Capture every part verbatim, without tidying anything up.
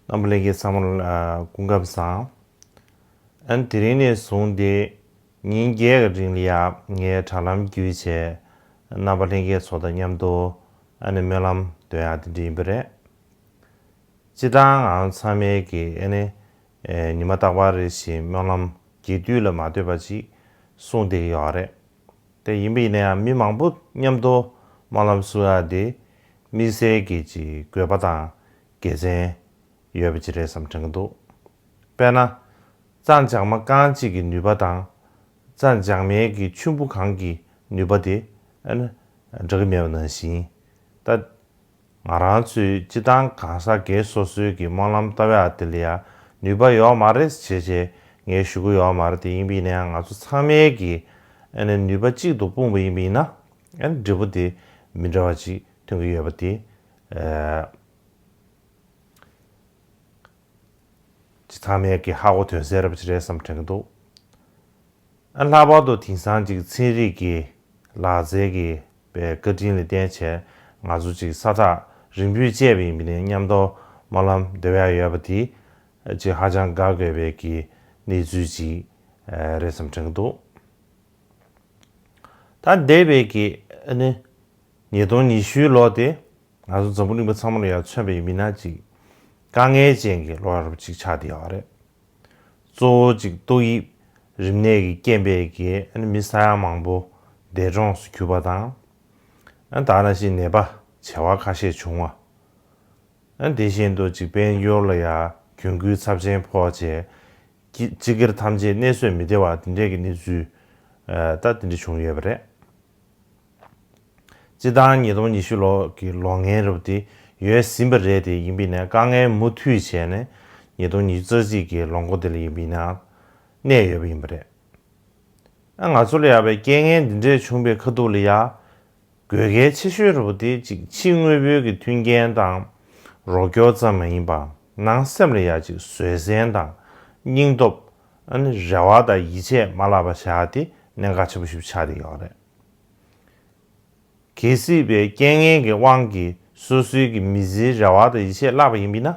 རྣམ་པ་ལྷན་རྒྱས་ཚང་མ་ལ་སྐུ་ཁམས་བཟང་། ཨ་ནི་དེ་རིང་ནས་བཟུང་སྟེ་ཉིན་བརྒྱད་ཀྱི་རིང་ལ་ཡ་ངས་དྲ་ལམ་བརྒྱུད་བྱས་རྣམ་པ་ལྷན་རྒྱས་ཚོ་དང་མཉམ་དུ་ཨ་ནི་སྨོན་ལམ་འདོན་ཡག་དེ་འདྲ་ཡིན་པ་རེད། སྤྱིར་བཏང་ང་ཚང་མས་ཀྱི་ཨ་ནི་ཨེ་ཉི་མ་རྟག་པར་རེ་བཞིན་སྨོན་ལམ་རྒྱས་བསྡུས་ལ་མ་ལྟོས་པ་ཅིག་གསུངས་བསྡད་ཀྱི་ཡོད་རེད། དེ་ཡིན་པ་ཡིན་ན་ཡང་མི་མང་པོ་མཉམ་དུ་སྨོན་ལམ་གསུང་ཡག་དེ་དམིགས་བསལ་གྱི་ཅིག་དགོས་པ་དང་དགེ་མཚན་ཡོད་པ་ཅིག་རེད་བསམ་དྲན་གྱི་འདུག་དཔེར་ན། རྩྭ་འཇག་མ་རྐང་གཅིག་གི་ནུས་པ་དང་། རྩྭ་འཇག་མའི་གི་ཆུན་པོ་གང་གི་ནུས་པ་དེ་ཨ་ནི་འདྲ་གི་མེད་པ་ནང་བཞིན། ད་ང་རང་ཚོའི་སྤྱིར་བཏང་གང་ཟག་སྒེར་སོ་སོའི་གི་སྨོན་ལམ་ལྟ་བ་དེ་ལ་ཡང་ནུས་པ་ཡོད་མ་རེད་ཅེས་བྱས་ངས་ཞུ་གི་ཡོད་མ་རེད། དེ་ཡིན་པས་ན་ཡང་ང་ཚོ་ཚང་མའི་གི་ཨ་ནི་ནུས་པ་གཅིག་ཏུ་སྤུངས་པ་ཡིན་པས་ན་ཨ་ནི་འབྲས་བུ་དེ་མི་འདྲ་བ་ཅིག་ཐོན་གི་ཡོད་པ་དེ་ཨ། ཅིག་ཚང་མས་ཀྱི་ཧ་གོ་དོན་གསལ་རབ་ཅིག་རེད་བསམ་དྲན་གྱི་འདུག་ཨ་ལྷག་པར་དུ་དེང་སང་ཅིག་ཚན་རིག་གི་ལག་རྩལ་གྱི་པའི་བཀའ་དྲིན་ལ་བརྟེན་བྱས་ང་ཚོ་ཅིག་ས་ཐག་རིང་པོས་བཅད་པ་ཡིན་པ་ནས་མཉམ་དུ་སྨོན་ལམ་འདེབས་ཡག་ཡོད་པ་དེ་ཅིག་ཧ་ཅང་དགའ་དགོས་པའི་གི་གནས་ཚུལ་ཅིག་རེད་བསམ་དྲན་གྱི་འདུག་ད་འདས་པའི་གི་ཨ་ནི་ཉིས་སྟོང་ཉི་ཤུའི་ལོ་དེ་ང་ཚོ་འཛམ་བུ་གླིང་པ་ཚང་མ་ལ་ཡང་མཚོན་པ་ཡིན་མིན་ན་ཅིག་དཀའ་ངལ་ཅན་གྱི་ལོ་རབས་ཅིག་ཆགས་བསྡད་ཡོད་རེད། གཙོ་བོ་ཅིག་ཏོག་དབྱིབས་རིམས་ནད་ཀྱི་རྐྱེན་པས་ཀྱི་ཨ་ནི་མི་ས་ཡ་མང་པོ་འདས་གྲོངས་སུ་གྱུར་པ་དང་། ཨ་ནི་ད་ག་ནང་བཞིན་ནད་པ་བྱེ་བ་ཁ་ཤས་བྱུང་བ། ཨ་ནི་དེ་བཞིན་དུ་ཅིག་དཔལ་འབྱོར་ལ་ཡང་གྱོང་གུན་ཚབས་ཆེན་ཕོག་བྱས་ཀྱི་སྤྱི་སྒེར་ཐམས་ཅད་གནས་སྲོལ་མི་བདེ་བ་དེ་འདྲས་ཀྱི་གནས་ཚུལ་ཨ་ད་དེ་འདྲས་བྱུང་ཡོད་པ་རེད། སྤྱིར་བཏང་ཉིས་སྟོང་ཉི་ཤུ་ལོ་གི་ལོ་ངན་རབ་དེ་ཡོལ་ཟིན་པ་རེད་དེ་ཡིན་པས་ན་དཀའ་ངལ་མུ་མཐུད་བྱས་ནས་ཉིས་སྟོང་ཉི་ཤུ་རྩ་གཅིག་གི་ལོ་འགོ་དེ་ལ་ཡིན་པས་ན་གནས་ཡོད་པ་ཡིན་པ་རེད། ཨ་ང་ཚོ་ལ་ཡང་པའི་རྐྱེན་ངན་འདི་འདྲས་བྱུང་པའི་ཁ་ཐུག་ལ་ཡང་དགོས་གལ་ཆེ་ཤོས་རུ་དེ་ཅིག་ཕྱི་དངོས་པོའི་གི་མཐུན་རྐྱེན་དང་རོགས་སྐྱོར་ཙམ་མ་ཡིན་པར་ནང་སེམས་ལ་ཡང་ཅིག་བཟོད་བསྲན་དང་སྙིང་སྟོབས། ཨ་ནི་རེ་བ་དང་ཡིད་ཆེས་མ་བརླག་པ་བྱ་ཡག་དེ་གནད་འགག་ཆེན་པོ་ཞིག་ཆགས་བསྡད་ཡོད་རེད། གལ་སྲིད་པའི་རྐྱེན་ངན་གྱི་དབང་གིས་སོ་སོའི་གི་མི་ཚེའི་རེ་བ་དང་ཡིད་ཆེས་བརླག་པ་ཡིན་པས་ན།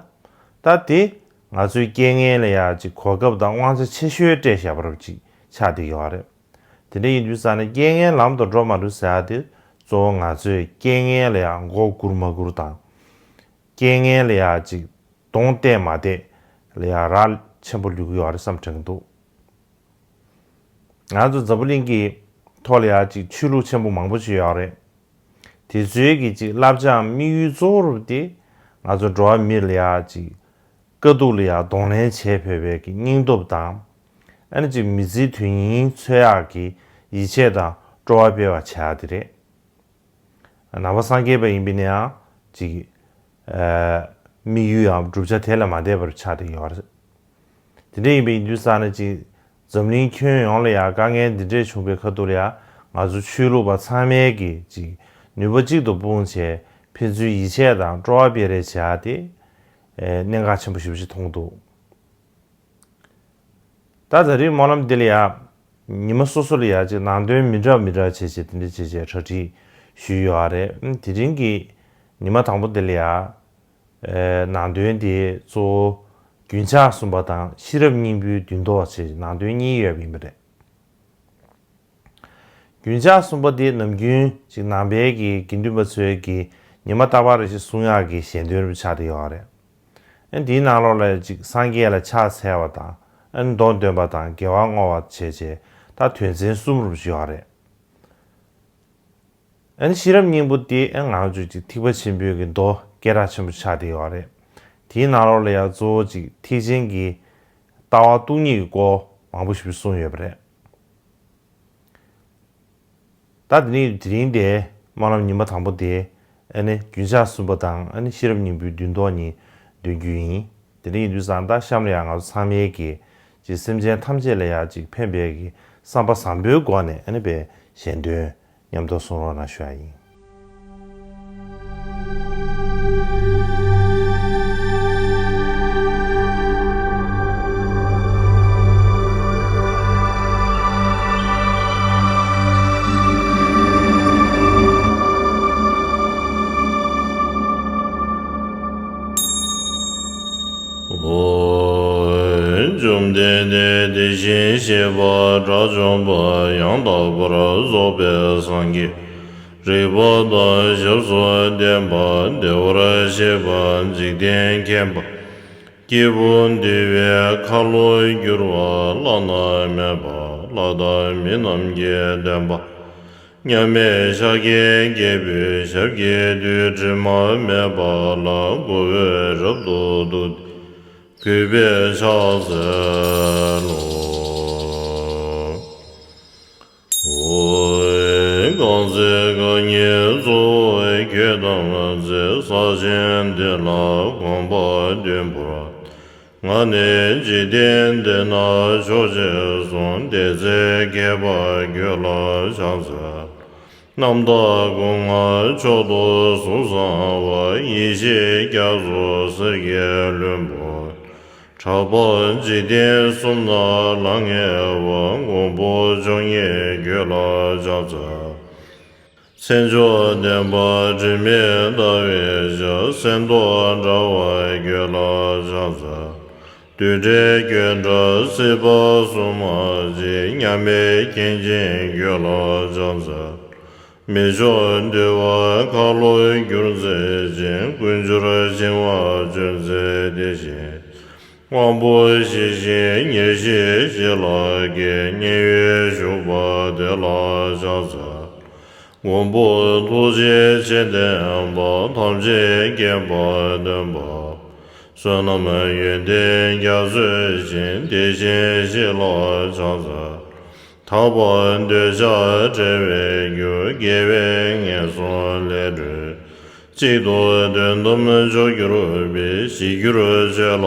ད་དེ་ང་ཚོའི་རྐྱེན་ངན་ལ་ཡང་ཅིག་གོ་སྐབས་དང་དབང་ཆ་ཆེ་ཤོས་སྤྲད་བཞག་པ་རབ་ཅིག་ཆགས་བསྡད་ཡོད་རེད། དེ་འདྲ་ཡིན་དུས་ཙང་ནས་རྐྱེན་ངན་ལམ་དུ་འགྲོ་མ་འགྲོ་ཟེར་ཡག་དེ་གཙོ་བོ་ང་ཚོས་རྐྱེན་ངན་ལ་ཡང་མགོ་སྒུར་མ་སྒུར་དང་། རྐྱེན་ངན་ལ་ཡང་ཅིག་གདོང་གཏད་མ་གཏད་ལ་ཡང་རག་ལས་ཆེན་པོ་ལུས་ཀྱི་ཡོད་རེད་བསམ་དྲན་གྱི་འདུག་ང་ཚོ་འཛམ་བུ་གླིང་གི་ཐོག་ལ་ཡང་ཅིག་ཆོས་ལུགས་ཆེན་པོ་མང་པོ་ཅིག་ཡོད་རེད། དེ་ཚོའི་གི་ཅིག་བསླབ་བྱའམ་དམིགས་ཡུལ་གཙོ་བོ་རུ་དེ་ང་ཚོ་འགྲོ་བ་མི་ལ་ཡང་ཅིག་དཀའ་སྡུག་ལ་ཡང་གདོང་ལེན་བྱེད་ཕོད་པའི་གི་སྙིང་སྟོབས་དང་། ཨ་ནི་ཅིག་མི་ཚེའི་དོན་སྙིང་འཚོལ་ཡག་གི་ཡིད་ཆེས་དང་སྤྲོ་བ་སྤེལ་བ་བྱེད་ཡག་དེ་རེད། ནང་པ་སངས་རྒྱས་པ་ཡིན་པས་ན་ཡང་ཅིག་ཨ་དམིགས་ཡུལ་ཡང་བསྒྲུབ་བྱ་དེ་ལ་མ་འདས་པར་ཆགས་བསྡད་ཡོད་རེད། དེ་འདྲ་ཡིན་པ་ཡིན་དུས་ཙང་ནས་ཅིག་འཛམ་གླིང་ཁྱོན་ཡོངས་ལ་ཡང་དཀའ་ངལ་འདི་འདྲས་བྱུང་པའི་ཁ་ཐུག་ལ་ཡང་ང་ཚོ་ཆོས་ལུགས་པ་ཚང་མས་ཀྱི་ཅིག་ནུས་པ་གཅིག་ཏུ་སྤུངས་བྱས་ཕན་ཚུན་ཡིད་ཆེས་དང་སྤྲོ་བ་སྤེལ་རེས་བྱེད་ཡག་དེ་ཨེ་གནད་འགག་ཆེན་པོ་ཞེ་པོ་ཅིག་མཐོང་འདུག་ད་ད་རེས་སྨོན་ལམ་འདི་ལ་ཡང་ཉི་མ་སོ་སོ་ལ་ཡང་ཅིག་ནང་དོན་མི་འདྲ་མི་འདྲ་བྱས་བྱས་དེ་འདྲ་བྱས་བྱས་གྲ་སྒྲིག་ཞུས་ཡོད་རེད། དེ་རིང་གི་ཉི་མ་དང་པོ་འདི་ལ་ཡང་ཨེ་ནང་དོན་དེ་གཙོ་བོ་རྒྱུན་ཆགས་གསུམ་པ་དང་ཤེས་རབ་སྙིང་པོའི་བདུན་ལྡོག་བྱས་ནང་དོན་གཉིས་ཡོད་པ་ཡིན་པ་རེད། རྒྱུན་ཆགས་གསུམ་པ་དེ་ནམ་རྒྱུན་ཅིག་ནང་པའི་གི་དགེ་འདུན་པ་ཚོའི་གི་ཉི་མ་རྟག་པར་རེ་ཞིག་གསུང་ཡག་གི་ཞལ་འདོན་རུ་ཆགས་བསྡད་ཡོད་རེད། ཨ་དེའི་ནང་ལོགས་ལ་ཅིག་སངས་རྒྱས་ལ་ཕྱག་འཚལ་བ་དང་ཨ་མདོ་འདོན་པ་དང་དགེ་བ་བསྔོ་བ་བྱས་བྱས་ད་དོན་ཚན་གསུམ་རུ་ཡོད་རེད། ཨ་ནི་ཤེས་རབ་སྙིང་པོ་དེ་ཨ་ང་ཚོས་ཅིག་ཐེག་པ་ཆེན་པོའི་གི་མདོ་སྐད་གྲགས་ཆེན་པོ་ཆགས་བསྡད་ཡོད་རེད། དེའི་ནང་ལོགས་ལ་ཡང་གཙོ་བོ་ཅིག་ཐེག་ཆེན་གྱི་ལྟ་བ་སྟོང་ཉིད་ཀྱི་སྐོར་མང་པོ་ཞིག་གསུངས་ཡོད་པ་རེད། ད་དེ་ནི་དེ་རིང་དེ་སྨོན་ལམ་ཉི་མ་དང་པོ་དེ་ཨ་ནི་རྒྱུན་ཆགས་གསུམ་པ་དང་ཨ་ནི་ཤེས་རབ་སྙིང་པོའི་བདུན་ལྡོག་གཉིས་འདོན་རྒྱུ་ཡིན། དེ་འདྲ་ཡིན་དུས་ཙང་ད་གཤམ་ལ་ཡང་ང་ཚོ་ཚང་མས་ཀྱི་ཅིག་སེམས་ཅན་ཐམས་ཅད་ལ་ཡང་ཅིག་ཕན་པའི་གི་བསམ་པ་བཟང་པོའི་སྒོ་ནས་ཨ་ནི་པའི་ཞལ་འདོན་མཉམ་དུ་གསུང་རོགས་གནང་ཞུ་ཡ་ཡིན། ཨོ། བཅོམ་ལྡན་འདས་དེ་བཞིན་གཤེགས་པ་དགྲ་བཅོམ་པ་ཡང་དག་པར་རྫོགས་པའི་སངས་རྒྱས། རིག་པ་དང་ཞབས་སུ་ལྡན་པ། བདེ་བར་གཤེགས་པ། འཇིག་རྟེན་མཁྱེན་པ། སྐྱེས་བུ་འདུལ་བའི་ཁ་ལོ་བསྒྱུར་བ། བླ་ན་མེད་པ། ལྷ་དང་མི་རྣམས་ཀྱི་སྟོན་པ། མཉམ་མེད་ཤཱཀྱའི་རྒྱལ་པོའི་ཞབས་ཀྱི་རྡུལ། དྲི་མ་མེད་པ་ལ་མགོ་བོས་རབ་ཏུ་བཏུད་དེ་གུས་པས་ཕྱག་འཚལ་ལོ། ཨོ། གང་ཚེ་རྐང་གཉིས་གཙོ་བོས་ཁྱོད་བལྟམས་ཚེ། ས་ཆེན་འདི་ལ་གོམ་པ་བདུན་བོར། ང་ནི་འཇིག་རྟེན་འདི་ན་མཆོག་ཅེས་གསུངས། དེ་ཚེ་མཁས་པ་ཁྱོད་ལ་ཕྱག་འཚལ། རྣམ་དག་སྐུ་མངའ་མཆོག་ཏུ་གཟུགས་བཟང་བ། ཡེ་ཤེས་རྒྱ་མཚོ་གསེར་གྱི་ལྷུན་པོ། གྲགས་པ་འཇིག་རྟེན་གསུམ་ན་ལྷང་ངེ་བ། མགོན་པོ་མཆོག་བརྙེས་ཁྱོད་ལ་ཕྱག་འཚལ། མཚན་མཆོག་ལྡན་པ་དྲི་མེད་ཟླ་བའི་ཞབས། སེང་ཐོག་འདྲ་བ་ཁྱོད་ལ་ཕྱག་འཚལ། རྡུལ་བྲལ་ཁྱོད་འདྲ་སྲིད་པ་གསུམ་མ་མཆིས། མཉམ་མེད་མཁྱེན་ཅིང་ཁྱོད་ལ་ཕྱག་འཚལ། མི་མཆོག་འདུལ་བ་ཁ་ལོ་བསྒྱུར་མཛད་ཅིང་། ཀུན་སྦྱོར་འཆིང་བ་གཅོད་མཛད་དེ་བཞིན། དབང་པོ་ཞི་ཞིང་ཉེར་ཞི་ཞི་ལ་གནས། མཉན་ཡོད་བཞུགས་པ་དེ་ལ་ཕྱག་འཚལ། མགོན་པོ་ཐུགས་རྗེ་ཆེ་ལྡན་པ། ཐམས་ཅད་མཁྱེན་པ་སྟོན་པ། བསོད་ནམས་ཡོན་ཏན་རྒྱ་མཚོའི་ཞིང་། དེ་བཞིན་གཤེགས་ལ་ཕྱག་འཚལ། དག་པ་འདོད་ཆགས་བྲལ་བའི་རྒྱུ། དགེ་བས་ངན་སོང་ལས་སྒྲོལ། གཅིག་ཏུ་དོན་དམ་འབྱོར་གྱུར་པའི། ཞི་གྱུར་ཆོས་ལ་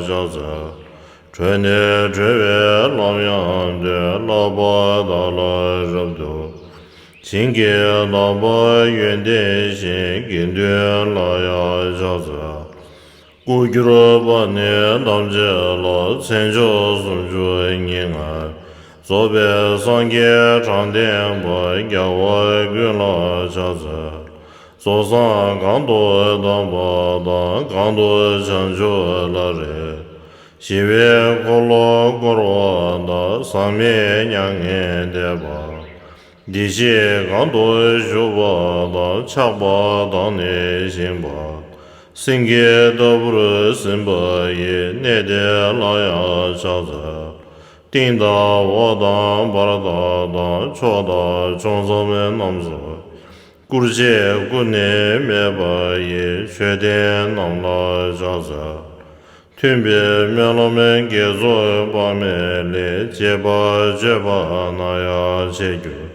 ཕྱག་འཚལ། གྲོལ་ནས་གྲོལ་བའི་ལམ་ཡང་སྟོན། བསླབ་པ་དག་ལ་རབ་ཏུ་བྱིན་གྱིས་བརླབ་པ་ཡོན་ཏན་ཞིང་། དགེ་འདུན་ལ་ཡང་ཕྱག་འཚལ། སྐུ་གྱུར་པ་ནི་ཐམས་ཅད་ལ། མཚན་མཆོག་སུམ་ཅུ་ཉེར་ལྔ་རྫོགས་པའི་སངས་རྒྱས་དྲང་བདེན་པ། རྒྱལ་བ་ཀུན་ལ་ཕྱག་འཚལ། རྫོགས་སངས་གང་དུ་བལྟམས་པ་དང་། གང་དུ་བྱང་ཆུབ་ལ་རེག་ཞི་བའི་འཁོར་ལོ་བསྐོར་བ་དང་། ཟག་མེད་མྱ་ངན་འདས་པ། བདེ་གཤེགས་གང་དུ་བཞུགས་པ་དང་། ཆགས་པ་དང་ནི་ཞེན་པ། སེང་གེ་ལྟ་བུར་ཟིན་པ་ཡི། གནས་དེ་ལ་ཡང་ཕྱག་འཚལ། སྟེང་དང་འོག་དང་བར་དག་དང་། ཕྱོགས་དང་ཕྱོགས་མཚམས་རྣམས་སུ། བཀུར་བྱེད་སྐུ་ནི་མེད་པ་ཡི། མཆོད་རྟེན་རྣམས་ལ་ཕྱག་འཚལ། མཐུན་པའི་སྨོན་ལམ་དགེ་ཚོགས་དཔག་མེད་ལས། བྱེད་པ་སྤྱོད་པ་ན་ཡང་བྱེད་འགྱུར།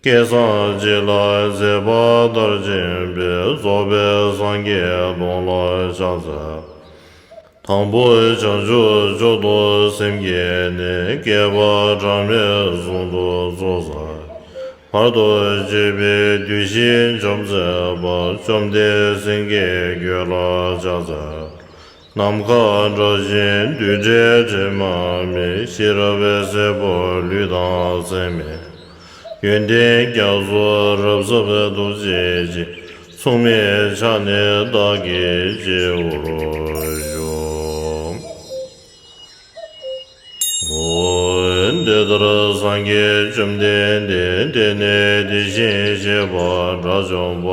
སྐལ་བཟང་སྤྱི་ལ་མཛད་པ་ལྟར་བྱིན་པའི། རྫོགས་པའི་སངས་རྒྱས་སྟོང་ལ་ཕྱག་འཚལ། དང་པོ་བྱང་ཆུབ་མཆོག་ཏུ་སེམས་བསྐྱེད་ནས། བསྐལ་པ་གྲངས་མེད་གསུམ་དུ་ཚོགས་བསགས། བར་དུ་གཅོད་པའི་བདུད་བཞི་འཇོམས་མཛད་པ། བཅོམ་ལྡན་སེང་གེ་ཁྱོད་ལ་ཕྱག་འཚལ། ནམ་མཁའ་འདྲ་ཞིང་རྡུལ་བྲལ་དྲི་མ་མེད། ཤེས་རབ་སྲས་པོ་ལུས་དང་མཚན་མེད། ཡོན་ཏན་རྒྱ་མཚོ་རབ་ཟབ་ཐུགས་རྗེ་ཅན། མཚུངས་མེད་ཕྱག་ནི་བདག་གིས་བགྱིའོ་ཞུ། འོ། འདི་ལྟར་སངས་རྒྱས་བཅོམ་ལྡན་འདས་དེ་ནི་དེ་བཞིན་གཤེགས་པ་དགྲ་བཅོམ་པ་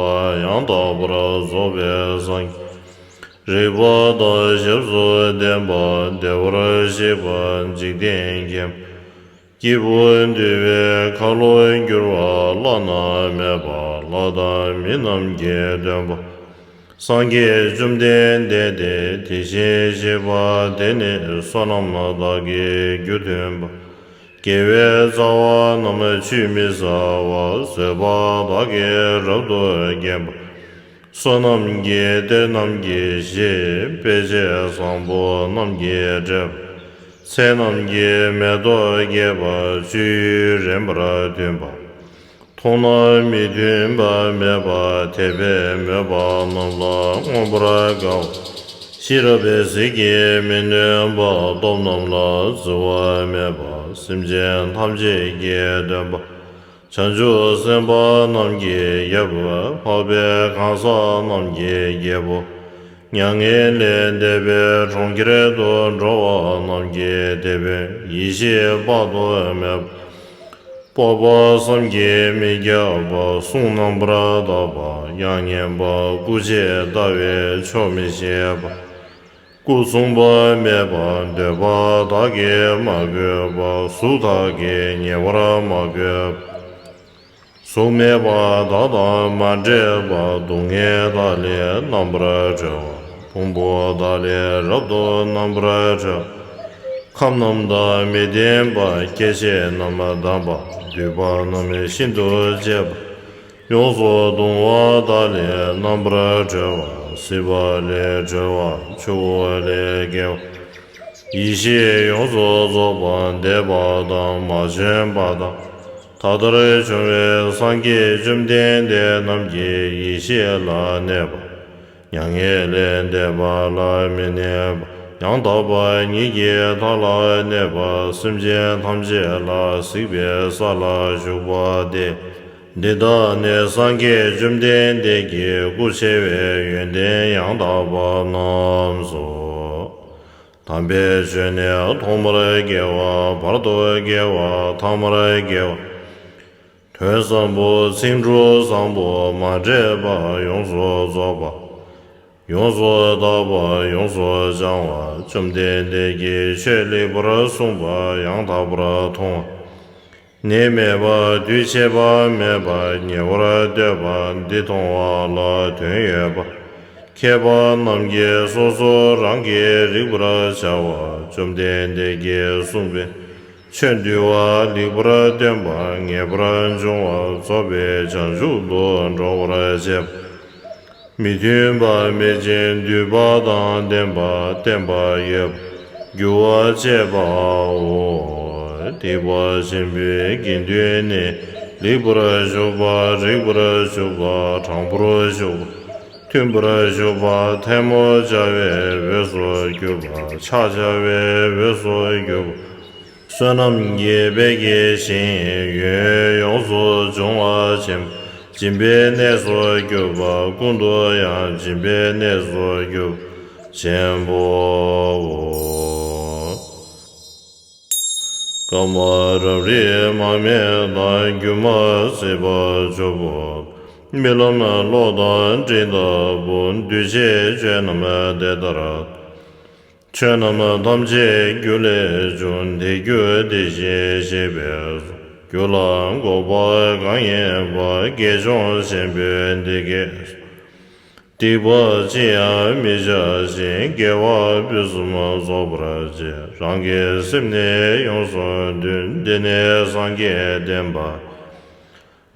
ཡང་དག་པར་རྫོགས་པའི་སངས་རྒྱས། རིག་པ་དང་ཞབས་སུ་ལྡན་པ། བདེ་བར་གཤེགས་པ་འཇིག་རྟེན་མཁྱེན། སྐྱེས་བུ་འདུལ་བའི་ཁ་ལོ་བསྒྱུར་བ། བླ་ན་མེད་པ་ལྷ་དང་མི་རྣམས་ཀྱི་སྟོན་པ། སངས་རྒྱས་བཅོམ་ལྡན་འདས་དེ་དེ་བཞིན་གཤེགས་པ་དེ་ནི་བསོད་ནམས་བདག་གི་རྒྱུ་མཐུན་པ། དགེ་བའི་རྩ་བ་རྣམས་ཆུད་མི་ཟ་བར། བཟོད་པ་བདག་གིས་རབ་ཏུ་བརྒྱན་པ། བསོད་ནམས་ཀྱི་གཏེར་རྣམས་ཀྱི་གཞི། དཔེ་བྱད་བཟང་པོ་རྣམས་ཀྱིས་སྤྲས་པ། ཚལ་རྣམས་ཀྱི་མེ་ཏོག་རྒྱས་པ། སྤྱོད་ཡུལ་རན་པར་མཐུན་པ། མཐོང་ན་མི་མཐུན་པ་མེད་པ། དད་པས་མོས་པ་རྣམས་ལ་མངོན་པར་དགའ་བ། ཤེས་རབ་ཟིལ་གྱིས་མི་གནོན་པ། སྟོབས་རྣམས་ལ་བརྫི་བ་མེད་པ། སེམས་ཅན་ཐམས་ཅད་ཀྱི་སྟོན་པ། བྱང་ཆུབ་སེམས་དཔའ་རྣམས་ཀྱི་ཡབ། འཕགས་པའི་གང་ཟག་རྣམས་ཀྱི་རྒྱལ་པོ། མྱ་ངན་ལས་འདས་པའི་གྲོང་ཁྱེར་དུ་འགྲོ་བ་རྣམས་ཀྱི་དེད་དཔོན་ཡེ་ཤེས་དཔག་ཏུ་མེད་པ། སྤོབས་པ་བསམ་གྱིས་མི་ཁྱབ་པ། གསུང་རྣམ་པར་དག་པ་དབྱངས་སྙན་པ། སྐུ་མཆེད་ལྟ་བས་ཆོག་མི་ཤེས་པ། སྐུ་མཚུངས་པ་མེད་པ། འདོད་པ་དག་གིས་མ་གོས་པ། གཟུགས་དག་གིས་ཉེ་བར་མ་གོས་པ། གཟུགས་མེད་པ་དག་དང་མ་འདྲེས་པ། སྡུག་བསྔལ་དག་ལས་རྣམ་པར་གྲོལ་བ། ཕུང་པོ་དག་ལས་རབ་ཏུ་རྣམ་པར་གྲོལ། ཁམས་རྣམས་དང་མི་ལྡན་པ། སྐྱེ་མཆེད་རྣམས་དག་པ། འདུས་པ་རྣམས་ཤིན་ཏུ་གཅེས་པ། ཡོངས་སུ་གདུང་བ་དག་ལས་རྣམ་པར་གྲོལ་བ། སྲིད་པ་ལས་གྲོལ་བ། ཆུ་བོ་ལས་བརྒལ་བ། ཡེ་ཤེས་ཡོངས་སུ་རྫོགས་པ། འདས་པ་དང་མ་བྱོན་པ་དང་། ད་ལྟར་བྱུང་བའི་སངས་རྒྱས་བཅོམ་ལྡན་འདས་རྣམས་ཀྱི་ཡེ་ཤེས་ལ་གནས་པ། མྱ་ངན་ལས་འདས་པ་ལ་མི་གནས་པ། ཡང་དག་པ་ཉིད་ཀྱི་མཐའ་ལ་གནས་པ། སེམས་ཅན་ཐམས་ཅད་ལ་གཟིགས་པའི་ས་ལ་བཞུགས་པ་སྟེ། འདི་དག་ནི་སངས་རྒྱས་བཅོམ་ལྡན་འདས་ཀྱི་སྐུ་ཆེ་བའི་ཡོན་ཏན་ཡང་དག་པ་རྣམས་སོ། དམ་པའི་ཆོས་ནི་ཐོག་མར་སྐྱེ་བ། བར་དུ་སྐྱེ་བ། ཐ་མར་སྐྱེ་བ། དོན་བཟང་པོ། ཚིག་འབྲུ་བཟང་པོ་མ་འདྲེས་པ་ཡོངས་སུ་རྫོགས་པ། ཡོངས་སུ་དག་པ། ཡོངས་སུ་སྦྱང་བ། བཅོམ་ལྡན་འདས་ཀྱིས་ཆོས་ལེགས་པར་གསུངས་པ་ཡང་དག་པར་མཐོང་བ། ནད་མེད་པ། དུས་ཆད་པ་མེད་པ། ཉེ་བར་གཏོད་པ། འདི་མཐོང་བ་ལ་དོན་ཡོད་པ། མཁས་པ་རྣམས་ཀྱིས་སོ་སོ་རང་གིས་རིག་པར་བྱ་བ། བཅོམ་ལྡན་འདས་ཀྱིས་གསུངས་པའི་ཆོས་འདུལ་བ། ལེགས་པར་སྟོན་པ། ངེས་པར་འབྱུང་བ། རྫོགས་པའི་བྱང་ཆུབ་ཏུ་འགྲོ་བར་བྱེད་པ། མི་མཐུན་པ་མེད་ཅིང་འདུས་པ་དང་ལྡན་པ། བརྟན་པ་ཡོད་པ། རྒྱུ་བ་བཅད་པའོ། སྡིག་པ་ཆེན་པོའི་དགེ་འདུན་ནི། ལེགས་པར་ཞུགས་པ། རིགས་པར་ཞུགས་པ། དྲང་པོར་ཞུགས་པ། མཐུན་པར་ཞུགས་པ། ཐལ་མོ་སྦྱར་བའི་འོས་སུ་གྱུར་པ། ཕྱག་བྱ་བའི་འོས་སུ་གྱུར་པ། བསོད་ནམས་ཀྱི་དཔལ་གྱི་ཞིང་ཡོན་ཡོངས་སུ་འབྱུང་བ་ཆེན་པོ། སྦྱིན་པའི་གནས་སུ་གྱུར་པ། ཀུན་ཏུ་ཡང་སྦྱིན་པའི་གནས་སུ་གྱུར་པ་ཆེན་པོའོ། སྐར་མ་རབ་རིབ་མར་མེ་དང་། སྒྱུ་མ་སྲིད་པ་བཅུ་པོ། རྨི་ལམ་གློག་དང་སྤྲིན་ལྟ་བུ། འདུས་བྱས་ཆོས་རྣམས་དེ་ལྟར། ཆོས་རྣམས་ཐམས་ཅད་རྒྱུ་ལས་བྱུང་། དེ་རྒྱུ་དེ་བཞིན་གཤེགས་པས་སོ། རྒྱུ་ལ་འགོག་པ་གང་ཡིན་པ། དགེ་སྦྱོང་ཆེན་པོས་འདི་སྐད་གསུངས། སྡིག་པ་ཅི་ཡང་མི་བྱ་ཞིང་། དགེ་བ་ཕུན་སུམ་རྫོགས་པར་བྱེད། རང་གི་སེམས་ནི་ཡོངས་སུ་འདུལ། འདི་ནི་སངས་རྒྱས་བསྟན་པ།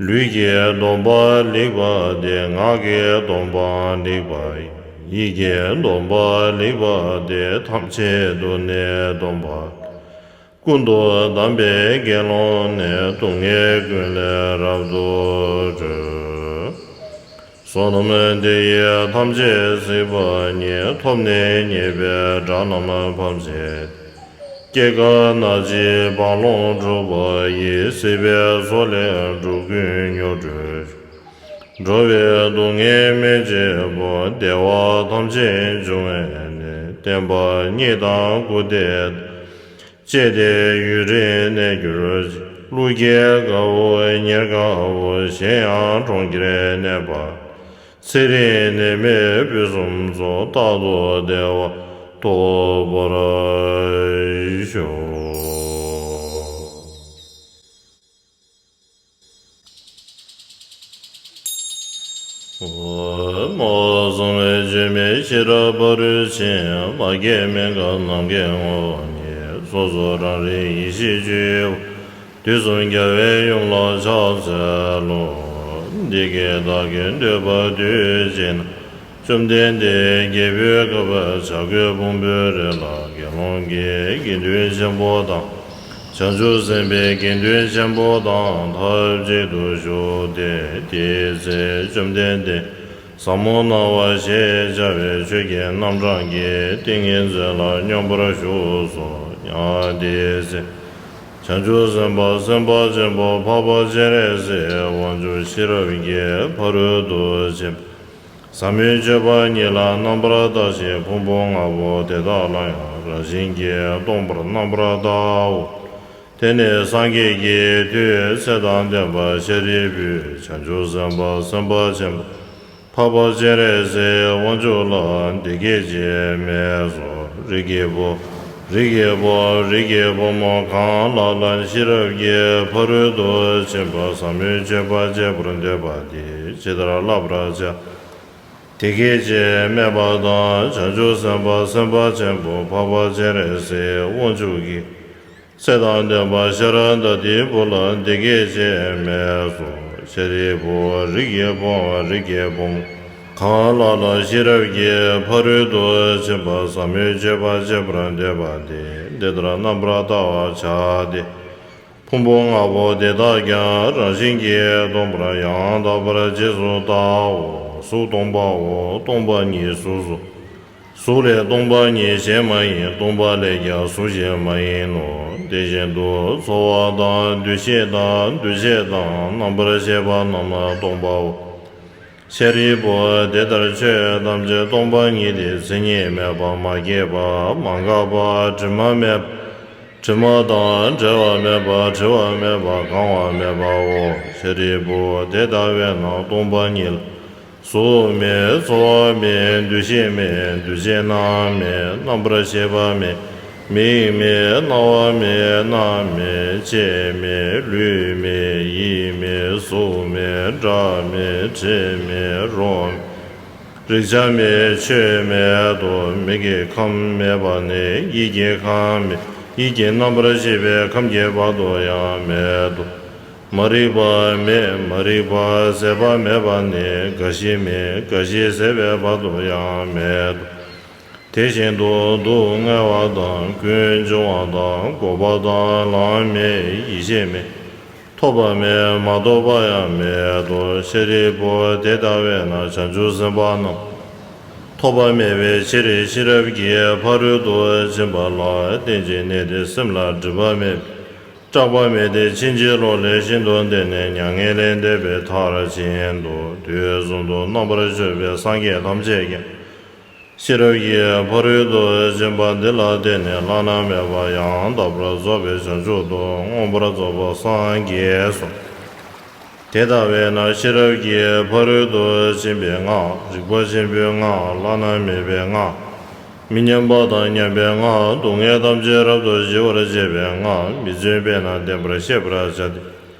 ལུས་ཀྱི་སྡོམ་པ་ལེགས་པ་སྟེ། ངག་གི་སྡོམ་པའང་ལེགས་པ་ཡིན། ཡིད་ཀྱི་སྡོམ་པ་ལེགས་པ་སྟེ། ཐམས་ཅད་དུ་ནི་སྡོམ་པ། ཀུན་ཏུ་བསྡམས་པའི་དགེ་སློང་ནི། སྡུག་བསྔལ་ཀུན་ལས་རབ་ཏུ་གྲོལ། བསོད་ནམས་འདི་ཡིས་ཐམས་ཅད་གཟིགས་པ་ཉིད། ཐོབ་ནས་ཉེས་པའི་དགྲ་རྣམས་ཕམ་བྱས་ཏེ། སྐྱེ་རྒ་ན་འཆིའི་རྦ་ཀློང་འཁྲུགས་པ་ཡི། སྲིད་པའི་མཚོ་ལས་འགྲོ་ཀུན་མྱུར་སྒྲོལ། འགྲོ་བའི་སྡུག་བསྔལ་སྨན་བཅས་པ། བདེ་བ་ཐམས་ཅད་འབྱུང་བའི་གནས། བསྟན་པ་ཉིད་དང་སྐུ་སྟེ། བཅས་ཏེ་ཡུན་རིང་གནས་གྱུར་ཅིག། ཀླུ་རྒྱལ་དགའ་བོ་ཉེར་དགའ་བོ། གཞན་ཡང་གྲོང་ཁྱེར་གནས་པ། ཚེ་རིང་ནད་མེད་ཕུན་སུམ་ཚོགས། རྟག་ཏུ་བདེ་བ་ཐོབ་པར་ཤོག། ཨོ། མ་གསང་བའི་བཅོས་མའི་ཤེས་རབ་ཕ་རོལ་ཕྱིན། མ་སྐྱེས་མི་འགག་ནམ་མཁའི་ངོ་བོ་ཉིད། སོ་སོ་རང་རིག་ཡེ་ཤེས་སྤྱོད་ཡུལ་བ། དུས་གསུམ་རྒྱལ་བའི་ཡུམ་ལ་ཕྱག་འཚལ་ལོ། འདི་སྐད་བདག་གིས་ཐོས་པ་དུས་གཅིག་ན། བཅོམ་ལྡན་འདས་རྒྱལ་པོའི་ཁབ་བྱ་རྒོད་ཕུང་པོའི་རི་ལ་དགེ་སློང་གི་དགེ་འདུན་ཆེན་པོ་དང་། བྱང་ཆུབ་སེམས་དཔའི་དགེ་འདུན་ཆེན་པོ་དང་ཐབས་ཅིག་ཏུ་བཞུགས་ཏེ། དེའི་ཚེ་བཅོམ་ལྡན་འདས་ཟབ་མོ་སྣང་བ་ཞེས་བྱ་བའི་ཆོས་ཀྱི་རྣམ་གྲངས་ཀྱི་ཏིང་ངེ་འཛིན་ལ་སྙོམས་པར་ཞུགས་སོ། ཡང་དེའི་ཚེ་བྱང་ཆུབ་སེམས་དཔའ་སེམས་དཔའ་ཆེན་པོ་འཕགས་པ་སྤྱན་རས་གཟིགས་དབང་ཕྱུག་ཤེས་རབ་ཀྱི་ཕ་རོལ་ཏུ་ཕྱིན་པ། ཟབ་མོའི་སྤྱོད་པ་ཉིད་ལ་རྣམ་པར་བརྟགས་ཤིང་། ཕུང་པོ་ལྔ་པོ་དེ་དག་ལ་ཡང་། རང་བཞིན་གྱིས་སྟོང་པར་རྣམ་པར་བལྟའོ། དེ་ནས་སངས་རྒྱས་ཀྱི་མཐུས་ཚེ་དང་ལྡན་པ་ཤཱ་རིའི་བུས་བྱང་ཆུབ་སེམས་དཔའ་སེམས་དཔའ་ཆེན་པོ་འཕགས་པ་སྤྱན་རས་གཟིགས་དབང་ཕྱུག་ལ་འདི་སྐད་ཅེས་སྨྲས་སོ། རིགས་ཀྱི་བུ། རིགས་ཀྱི་བུ། རིགས་ཀྱི་བུ་མོ་གང་ལ་ལ་ཤེས་རབ་ཀྱི་ཕ་རོལ་ཏུ་ཕྱིན་པ་ཟབ་མོའི་སྤྱོད་པ་སྤྱད་པར་འདོད་པ་དེས་ཇི་ལྟར་བསླབ་པར་བྱ། དེ་སྐད་ཅེས་སྨྲས་པ་དང་། བྱང་ཆུབ་སེམས་དཔའ་སེམས་དཔའ་ཆེན་པོ་འཕགས་པ་སྤྱན་རས་གཟིགས་དབང་ཕྱུག་གིས་ཚེ་དང་ལྡན་པ་ཤ་ར་དྭ་ཏིའི་བུ་ལ་འདི་སྐད་ཅེས་སྨྲས་སོ། ཤཱ་རིའི་བུ། རིགས་ཀྱི་བུ། རིགས་ཀྱི་བུ་མོ་གང་ལ་ལ་ཤེས་རབ་ཀྱི་ཕ་རོལ་ཏུ་ཕྱིན་པ་ཟབ་མོའི་སྤྱོད་པ་སྤྱད་པར་འདོད་པ་དེས་འདི་ལྟར་རྣམ་པར་བལྟ་བར་བྱ་སྟེ། ཕུང་པོ་ལྔ་པོ་དེ་དག་ཀྱང་རང་བཞིན་གྱིས་སྟོང་པར་ཡང་དག་པར་རྗེས་སུ་བལྟའོ། གཟུགས་སྟོང་པའོ། སྟོང་པ་ཉིད་གཟུགས་སོ། གཟུགས་ལས་སྟོང་པ་ཉིད་གཞན་མ་ཡིན། སྟོང་པ་ལས་ཀྱང་གཟུགས་གཞན་མ་ཡིན་ནོ། དེ་བཞིན་དུ་ཚོར་བ་དང་། འདུ་ཤེས་དང་། འདུ་བྱེད་དང་། རྣམ་པར་ཤེས་པ་རྣམས་སྟོང་པའོ། ཤཱ་རིའི་བུ། དེ་ལྟར་ཆོས་ཐམས་ཅད་སྟོང་པ་ཉིད་དེ། མཚན་ཉིད་མེད་པ། མ་སྐྱེས་པ། མ་འགགས་པ། དྲི་མ་མེད་པ། དྲི་མ་དང་བྲལ་བ་མེད་པ། བྲི་བ་མེད་པ། གང་བ་མེད་པའོ། ཤཱ་རིའི་བུ། དེ་ལྟ་བས་ན་སྟོང་པ་ཉིད་ལ་གཟུགས་མེད། ཚོར་བ་མེད། འདུ་ཤེས་མེད། འདུ་བྱེད་རྣམས་མེད། རྣམ་པར་ཤེས་པ་མེད། མིག་མེད། རྣ་བ་མེད། སྣ་མེད། ལྕེ་མེད། ལུས་མེད། ཡིད་མེད། གཟུགས་མེད། སྒྲ་མེད། དྲི་མེད། རོ་མེད། རེག་བྱ་མེད། ཆོས་མེད་དོ། མིག་གི་ཁམས་མེད་པ་ནས་ཡིད་ཀྱི་ཁམས་མེད། ཡིད་ཀྱི་རྣམ་པར་ཤེས་པའི་ཁམས་ཀྱི་བར་དུ་ཡང་མེད་དོ། མ་རིག་པ་མེད། མ་རིག་པ་ཟད་པ་མེད་པ་ནས་རྒ་ཤི་མེད། རྒ་ཤི་ཟད་པའི་བར་དུ་ཡང་མེད་དོ། དེ་བཞིན་དུ་སྡུག་བསྔལ་བ་དང་། ཀུན་འབྱུང་བ་དང་། འགོག་པ་དང་། ལམ་མེད། ཡེ་ཤེས་མེད། ཐོབ་པ་མེད། མ་ཐོབ་པ་ཡང་མེད་དོ། ཤཱ་རིའི་བུ། དེ་ལྟ་བས་ན་བྱང་ཆུབ་སེམས་དཔའ་རྣམས་ཐོབ་པ་མེད་པའི་ཕྱིར། ཤེས་རབ་ཀྱི་ཕ་རོལ་ཏུ་ཕྱིན་པ་ལ་བརྟེན་ཅིང་གནས་ཏེ། སེམས་ལ་སྒྲིབ་པ་མེད། སྐྲག་པ་མེད་དེ། ཕྱིན་ཅི་ལོག་ལས་ཤིན་ཏུ་འདས་ནས་མྱ་ངན་ལས་འདས་པའི་མཐར་ཕྱིན་ཏོ། དུས་གསུམ་དུ་རྣམ་པར་སྤྱོད་པའི་སངས་རྒྱས་ཐམས་ཅད་ཀྱང་། ཤེས་རབ་ཀྱི་ཕ་རོལ་ཏུ་ཕྱིན་པ་འདི་ལ་བརྟེན་ནས་བླ་ན་མེད་པ་ཡང་དག་པར་རྫོགས་པའི་བྱང་ཆུབ་ཏུ་མངོན་པར་རྫོགས་པར་སངས་རྒྱས་སོ། དེ་ལྟ་བས་ན་ཤེས་རབ་ཀྱི་ཕ་རོལ་ཏུ་ཕྱིན་པའི་སྔགས། རིག་པ་ཆེན་པོའི་སྔགས། བླ་ན་མེད་པའི་སྔགས། མི་མཉམ་པ་དང་མཉམ་པའི་སྔགས། སྡུག་བསྔལ་ཐམས་ཅད་རབ་ཏུ་ཞི་བར་བྱེད་པའི་སྔགས། མི་བརྫུན་པས་ན་བདེན་པར་ཤེས་པར་བྱ་སྟེ།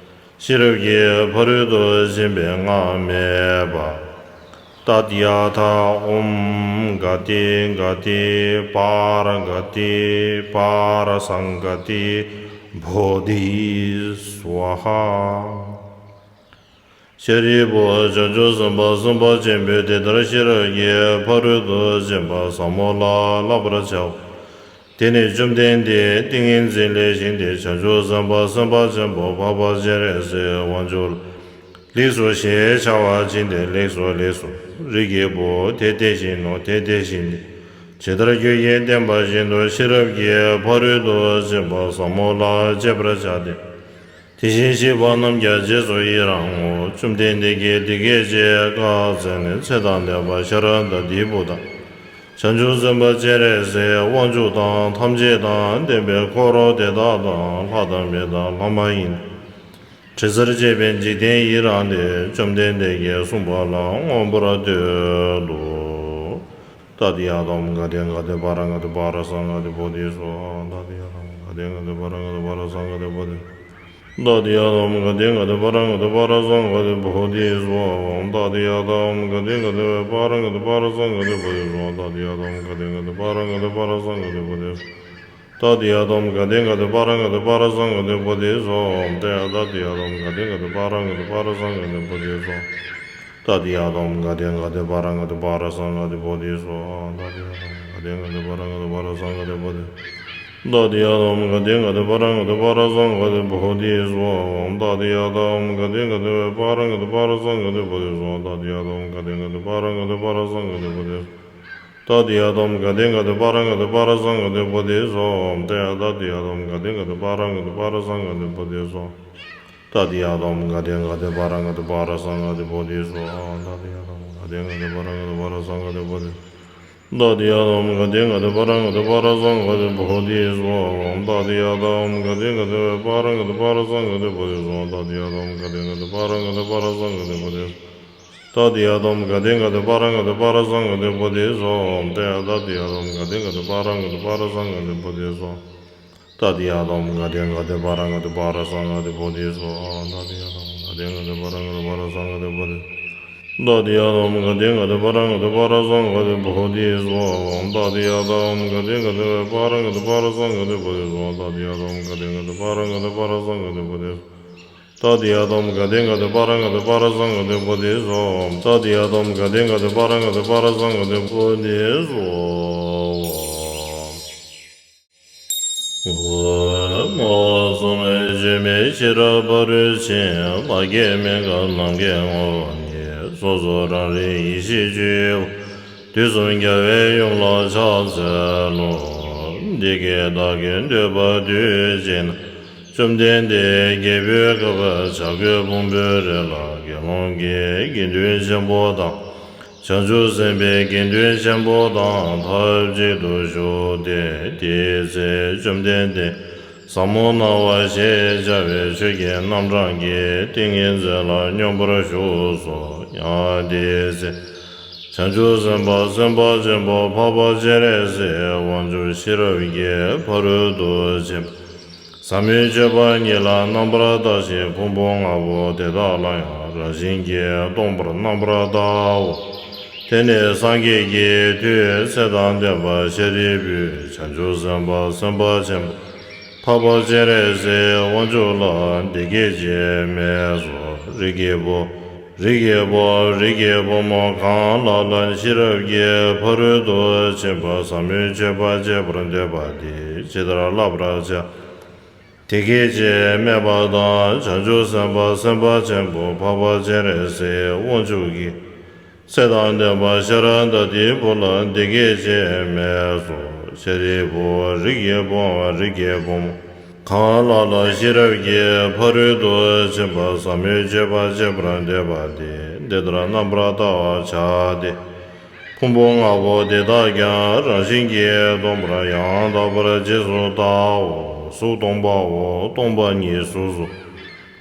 ཤེས་རབ་ཀྱི་ཕ་རོལ་ཏུ་ཕྱིན་པའི་སྔགས་སྨྲས་པ། ཏདྱ་ཐཱ། ཨོཾ་ག་ཏེ་ག་ཏེ་པཱ་ར་ག་ཏེ་པཱ་ར་སཾ་ག་ཏེ་བོ་དྷི་སྭཱ་ཧཱ། ཤཱ་རིའི་བུ། བྱང་ཆུབ་སེམས་དཔའ་སེམས་དཔའ་ཆེན་པོས་དེ་ལྟར་ཤེས་རབ་ཀྱི་ཕ་རོལ་ཏུ་ཕྱིན་པ་ཟབ་མོ་ལ་བསླབ་པར་བྱའོ། དེ་ནས་བཅོམ་ལྡན་འདས་ཏིང་ངེ་འཛིན་ལས་བཞེངས་ཏེ་བྱང་ཆུབ་སེམས་དཔའ་སེམས་དཔའ་ཆེན་པོ་འཕགས་པ་སྤྱན་རས་གཟིགས་དབང་ཕྱུག་ལ་ལེགས་སོ་ཞེས་བྱ་བ་བྱིན་ཏེ། ལེགས་སོ་ལེགས་སོ། རིགས་ཀྱི་བུ། དེ་དེ་བཞིན་ནོ། དེ་དེ་བཞིན་ཏེ། ཇི་ལྟར་ཁྱོད་ཀྱིས་བསྟན་པ་བཞིན་དུ་ཤེས་རབ་ཀྱི་ཕ་རོལ་ཏུ་ཕྱིན་པ་ཟབ་མོ་ལ་སྤྱད་པར་བྱ་སྟེ། དེ་བཞིན་གཤེགས་པ་རྣམས་ཀྱང་རྗེས་སུ་ཡི་རང་ངོ་། བཅོམ་ལྡན་འདས་ཀྱིས་འདི་སྐད་ཅེས་བཀའ་སྩལ་ནས། ཚེ་དང་ལྡན་པ་ཤ་ར་དྭ་ཏིའི་བུ་དང་། བྱང་ཆུབ་སེམས་དཔའ་སྤྱན་རས་གཟིགས་དབང་ཕྱུག་དང་ཐམས་ཅད་དང་ལྡན་པའི་འཁོར་དེ་དག་དང་། ལྷ་དང་མི་དང་ལྷ་མ་ཡིན་དྲི་ཟར་བཅས་པའི་འཇིག་རྟེན་ཡི་རངས་ཏེ། བཅོམ་ལྡན་འདས་ཀྱིས་གསུངས་པ་ལ་མངོན་པར་བསྟོད་དོ། ཏདྱ་ཐཱ། ཨོཾ་ག་ཏེ་ག་ཏེ་པཱ་ར་ག་ཏེ་པཱ་ར་སཾ་ག་ཏེ་བོ་དྷི་སྭཱ་ཧཱ། ཏདྱ་ཐཱ། ཨོཾ་ག་ཏེ་ག་ཏེ་པཱ་ར་ག་ཏེ་པཱ་ར་སཾ་ག་ཏེ་བོ་དྷི། ཏདྱ་ཐཱ། ཨོཾ་ག་ཏེ་ག་ཏེ་པཱ་ར་ག་ཏེ་པཱ་ར་སཾ་ག་ཏེ་བོ་དྷི་སྭཱ་ཧཱ། ཏདྱ་ཐཱ། ཨོཾ་ག་ཏེ་ག་ཏེ་པཱ་ར་ག་ཏེ་པཱ་ར་སཾ་ག་ཏེ་བོ་དྷི་སྭཱ་ཧཱ། ཏདྱ་ཐཱ། ཨོཾ་ག་ཏེ་ག་ཏེ་པཱ་ར་ག་ཏེ་པཱ་ར་སཾ་ག་ཏེ་བོ་དྷི་སྭཱ་ཧཱ། ཏདྱ་ཐཱ། ཨོཾ་ག་ཏེ་ག་ཏེ་པཱ་ར་ག་ཏེ་པཱ་ར་སཾ་ག་ཏེ་བོ་དྷི་སྭཱ་ཧཱ། ཏདྱ་ཐཱ། ཨོཾ་ག་ཏེ་ག་ཏེ་པཱ་ར་ག་ཏེ་པཱ་ར་སཾ་ག་ཏེ་བོ་དྷི་སྭཱ་ཧཱ། ཏདྱ་ཐཱ། ཨོཾ་ག་ཏེ་ག་ཏེ་པཱ་ར་ག་ཏེ་པཱ་ར་སཾ་ག་ཏེ་བོ་དྷི་སྭཱ་ཧཱ། ཏདྱ་ཐཱ། ཨོཾ་ག་ཏེ་ག་ཏེ་པཱ་ར་ག་ཏེ་པཱ་ར་སཾ་ག་ཏེ་བོ་དྷི། ཏདྱ་ཐཱ། ཨོཾ་ག་ཏེ་ག་ཏེ་པཱ་ར་ག་ཏེ་པཱ་ར་སཾ་ག་ཏེ་བོ་དྷི་སྭཱ་ཧཱ། ཏདྱ་ཐཱ། ཨོཾ་ག་ཏེ་ག་ཏེ་པཱ་ར་ག་ཏེ་པཱ་ར་སཾ་ག་ཏེ་བོ་དྷི་སྭཱ་ཧཱ། ཏདྱ་ཐཱ། ཨོཾ་ག་ཏེ་ག་ཏེ་པཱ་ར་ག་ཏེ་པཱ་ར་སཾ་ག་ཏེ་བོ་དྷི། ཏདྱ་ཐཱ། ཨོཾ་ག་ཏེ་ག་ཏེ་པཱ་ར་ག་ཏེ་པཱ་ར་སཾ་ག་ཏེ་བོ་དྷི་སྭཱ་ཧཱ། ཏདྱ་ཐཱ། ཨོཾ་ག་ཏེ་ག་ཏེ་པཱ་ར་ག་ཏེ་པཱ་ར་སཾ་ག་ཏེ་བོ་དྷི་སྭཱ་ཧཱ། ཏདྱ་ཐཱ་ཨོཾ་ག་ཏེ་ག་ཏེ་པཱ་ར་ག་ཏེ་པཱ་ར་སཾ་ག་ཏེ་བོ་དྷི་སྭཱ་ཧཱ། ཏདྱ་ཐཱ་ཨོཾ་ག་ཏེ་ག་ཏེ་པཱ་ར་ག་ཏེ་པཱ་ར་སཾ་ག་ཏེ་བོ་དྷི། ཏདྱ་ཐཱ་ཨོཾ་ག་ཏེ་ག་ཏེ་པཱ་ར་ག་ཏེ་པཱ་ར་སཾ་ག་ཏེ་བོ་དྷི་སྭཱ་ཧཱ། ཏདྱ་ཐཱ་ཨོཾ་ག་ཏེ་ག་ཏེ་པཱ་ར་ག་ཏེ་པཱ་ར་སཾ་ག་ཏེ་བོ་དྷི་སྭཱ་ཧཱ། ཏདྱ་ཐཱ་ཨོཾ་ག་ཏེ་ག་ཏེ་པཱ་ར་ག་ཏེ་པཱ་ར་སཾ་ག་ཏེ་བོ་དྷི། ཏདྱ་ཐཱ་ཨོཾ་ག་ཏེ་ག་ཏེ་པཱ་ར་ག་ཏེ་པཱ་ར་སཾ་ག་ཏེ་བོ་དྷི་སྭཱ་ཧཱ། ཏདྱ་ཐཱ་ཨོཾ་ག་ཏེ་ག་ཏེ་པཱ་ར་ག་ཏེ་པཱ་ར་སཾ་ག་ཏེ་བོ་དྷི་སྭཱ་ཧཱ། ཏདྱ་ཐཱ་ཨོཾ་ག་ཏེ་ག་ཏེ་པཱ་ར་ག་ཏེ་པཱ་ར་སཾ་ག་ཏེ་བོ་དྷི་སྭཱ་ཧཱ། ཏདྱ་ཐཱ་ཨོཾ་ག་ཏེ་ག་ཏེ་པཱ་ར་ག་ཏེ་པཱ་ར་སཾ་ག་ཏེ་བོ་དྷི། ཏདྱ་ཐཱ་ཨོཾ་ག་ཏེ་ག་ཏེ་པཱ་ར་ག་ཏེ་པཱ་ར་སཾ་ག་ཏེ་བོ་དྷི་སྭཱ་ཧཱ། ཏདྱ་ཐཱ་ཨོཾ་ག་ཏེ་ག་ཏེ་པཱ་ར་ག་ཏེ་པཱ་ར་སཾ་ག་ཏེ་བོ་དྷི་སྭཱ་ཧཱ། ཏདྱ་ཐཱ་ཨོཾ་ག་ཏེ་ག་ཏེ་པཱ་ར་ག་ཏེ་པཱ་ར་སཾ་ག་ཏེ་བོ་དྷི། ཏདྱ་ཐཱ་ཨོཾ་ག་ཏེ་ག་ཏེ་པཱ་ར་ག་ཏེ་པཱ་ར་སཾ་ག་ཏེ་བོ་དྷི་སྭཱ་ཧཱ། ཏདྱ་ཐཱ་ཨོཾ་ག་ཏེ་ག་ཏེ་པཱ་ར་ག་ཏེ་པཱ་ར་སཾ་ག་ཏེ་བོ་དྷི་སྭཱ་ཧཱ། ཨོཾ་ཨཱཿསུ་མེ། བཅོས་མའི་ཤེས་རབ་ཕ་རོལ་ཕྱིན། མ་སྐྱེས་མི་འགག་ནམ་མཁའི་ངོ་བོ་ཉིད། སོ་སོ་རང་རིག་ཡེ་ཤེས་སྤྱོད་ཡུལ་བ། དུས་གསུམ་རྒྱལ་བའི་ཡུམ་ལ་ཕྱག་འཚལ་ལོ། འདི་སྐད་བདག་གིས་ཐོས་པ་དུས་གཅིག་ན། བཅོམ་ལྡན་འདས་རྒྱལ་པོའི་ཁབ་བྱ་རྒོད་ཕུང་པོའི་རི་ལ་དགེ་སློང་གི་དགེ་འདུན་ཆེན་པོ་དང་། བྱང་ཆུབ་སེམས་དཔའི་དགེ་འདུན་ཆེན་པོ་དང་ཐབས་ཅིག་ཏུ་བཞུགས་ཏེ། དེའི་ཚེ་བཅོམ་ལྡན་འདས་ཟབ་མོ་སྣང་བ་ཞེས་བྱ་བའི་ཆོས་ཀྱི་རྣམ་གྲངས་ཀྱི་ཏིང་ངེ་འཛིན་ལ་སྙོམས་པར་ཞུགས་སོ། ཡང་དེའི་ཚེ་བྱང་ཆུབ་སེམས་དཔའ་སེམས་དཔའ་ཆེན་པོ་འཕགས་པ་སྤྱན་རས་གཟིགས་དབང་ཕྱུག་ཤེས་རབ་ཀྱི་ཕ་རོལ་ཏུ་ཕྱིན་པ་ཟབ་མོའི་སྤྱོད་པ་ཉིད་ལ་རྣམ་པར་ལྟ་ཞིང་། ཕུང་པོ་ལྔ་པོ་དེ་དག་ལ་ཡང་རང་བཞིན་གྱིས་སྟོང་པར་རྣམ་པར་བལྟའོ། དེ་ནས་སངས་རྒྱས་ཀྱིས་ཐུགས་ཚེ་དང་ལྡན་པ་ཤཱ་རིའི་བུས་བྱང་ཆུབ་སེམས་དཔའ་སེམས་དཔའ་ཆེན་པོ་འཕགས་པ་སྤྱན་རས་གཟིགས་དབང་ཕྱུག་ལ་འདི་སྐད་ཅེས་སྨྲས་སོ། རིགས་ཀྱི་བུ། རིགས་ཀྱི་བུ། རིགས་ཀྱི་བུ་མོ་གང་ལ་ལ་ཤེས་རབ་ཀྱི་ཕ་རོལ་ཏུ་ཕྱིན་པ་ཟབ་མོའི་སྤྱོད་པ་སྤྱད་པར་འདོད་པ་དེས་ཇི་ལྟར་བསླབ་པར་བྱ། དེ་སྐད་ཅེས་སྨྲས་པ་དང་། བྱང་ཆུབ་སེམས་དཔའ་སེམས་དཔའ་ཆེན་པོ་འཕགས་པ་སྤྱན་རས་གཟིགས་དབང་ཕྱུག་གིས་ཚེ་དང་ལྡན་པ་ཤཱ་ར་དྭ་ཏིའི་བུ་ལ་འདི་སྐད་ཅེས་སྨྲས་སོ། ཤཱ་རིའི་བུ། རིགས་ཀྱི་བུའམ་རིགས་ཀྱི་བུ་མོ་གང་ལ་ལ་ཤེས་རབ་ཀྱི་ཕ་རོལ་ཏུ་ཕྱིན་པ་ཟབ་མོའི་སྤྱོད་པ་སྤྱད་པར་འདོད་པ་དེས་འདི་ལྟར་རྣམ་པར་བལྟ་བར་བྱ་སྟེ། ཕུང་པོ་ལྔ་པོ་དེ་དག་ཀྱང་རང་བཞིན་གྱིས་སྟོང་པར་ཡང་དག་པར་རྗེས་སུ་བལྟའོ། གཟུགས་སྟོང་པའོ། སྟོང་པ་ཉིད་གཟུགས་སོ།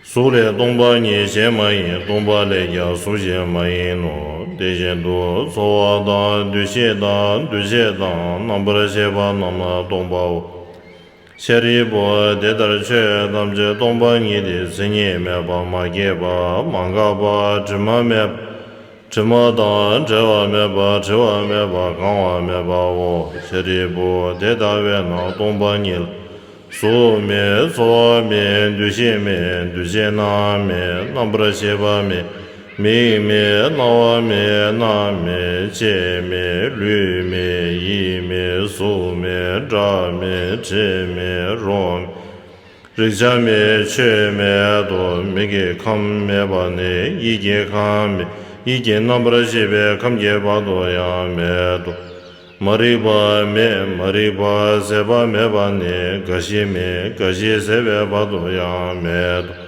གཟུགས་ལས་སྟོང་པ་ཉིད་གཞན་མ་ཡིན། སྟོང་པ་ལས་ཀྱང་གཟུགས་གཞན་མ་ཡིན་ནོ། དེ་བཞིན་དུ་ཚོར་བ་དང་། འདུ་ཤེས་དང་། འདུ་བྱེད་དང་། རྣམ་པར་ཤེས་པ་རྣམས་སྟོང་པའོ། ཤཱ་རིའི་བུ། དེ་ལྟར་ཆོས་ཐམས་ཅད་སྟོང་པ་ཉིད་དེ། མཚན་ཉིད་མེད་པ། མ་སྐྱེས་པ། མ་འགགས་པ། དྲི་མ་མེད་པ། དྲི་མ་དང་བྲལ་བ་མེད་པ། བྲི་བ་མེད་པ། གང་བ་མེད་པའོ། ཤཱ་རིའི་བུ། དེ་ལྟ་བས་ན་སྟོང་པ་ཉིད་ལ་གཟུགས་མེད། ཚོར་བ་མེད། འདུ་ཤེས་མེད། འདུ་བྱེད་རྣམས་མེད། རྣམ་པར་ཤེས་པ་མེད། མིག་མེད། རྣ་བ་མེད། སྣ་མེད། ལྕེ་མེད། ལུས་མེད། ཡིད་མེད། གཟུགས་མེད། སྒྲ་མེད། དྲི་མེད། རོ་མེད། རེག་བྱ་མེད། ཆོས་མེད་དོ། མིག་གི་ཁམས་མེད་པ་ནས་ཡིད་ཀྱི་ཁམས་མེད། ཡིད་ཀྱི་རྣམ་པར་ཤེས་པའི་ཁམས་ཀྱི་བར་དུ་ཡང་མེད་དོ། མ་རིག་པ་མེད། མ་རིག་པ་ཟད་པ་མེད་པ་ནས་རྒ་ཤི་མེད། རྒ་ཤི་ཟད་པའི་བར་དུ་ཡང་མེད་དོ།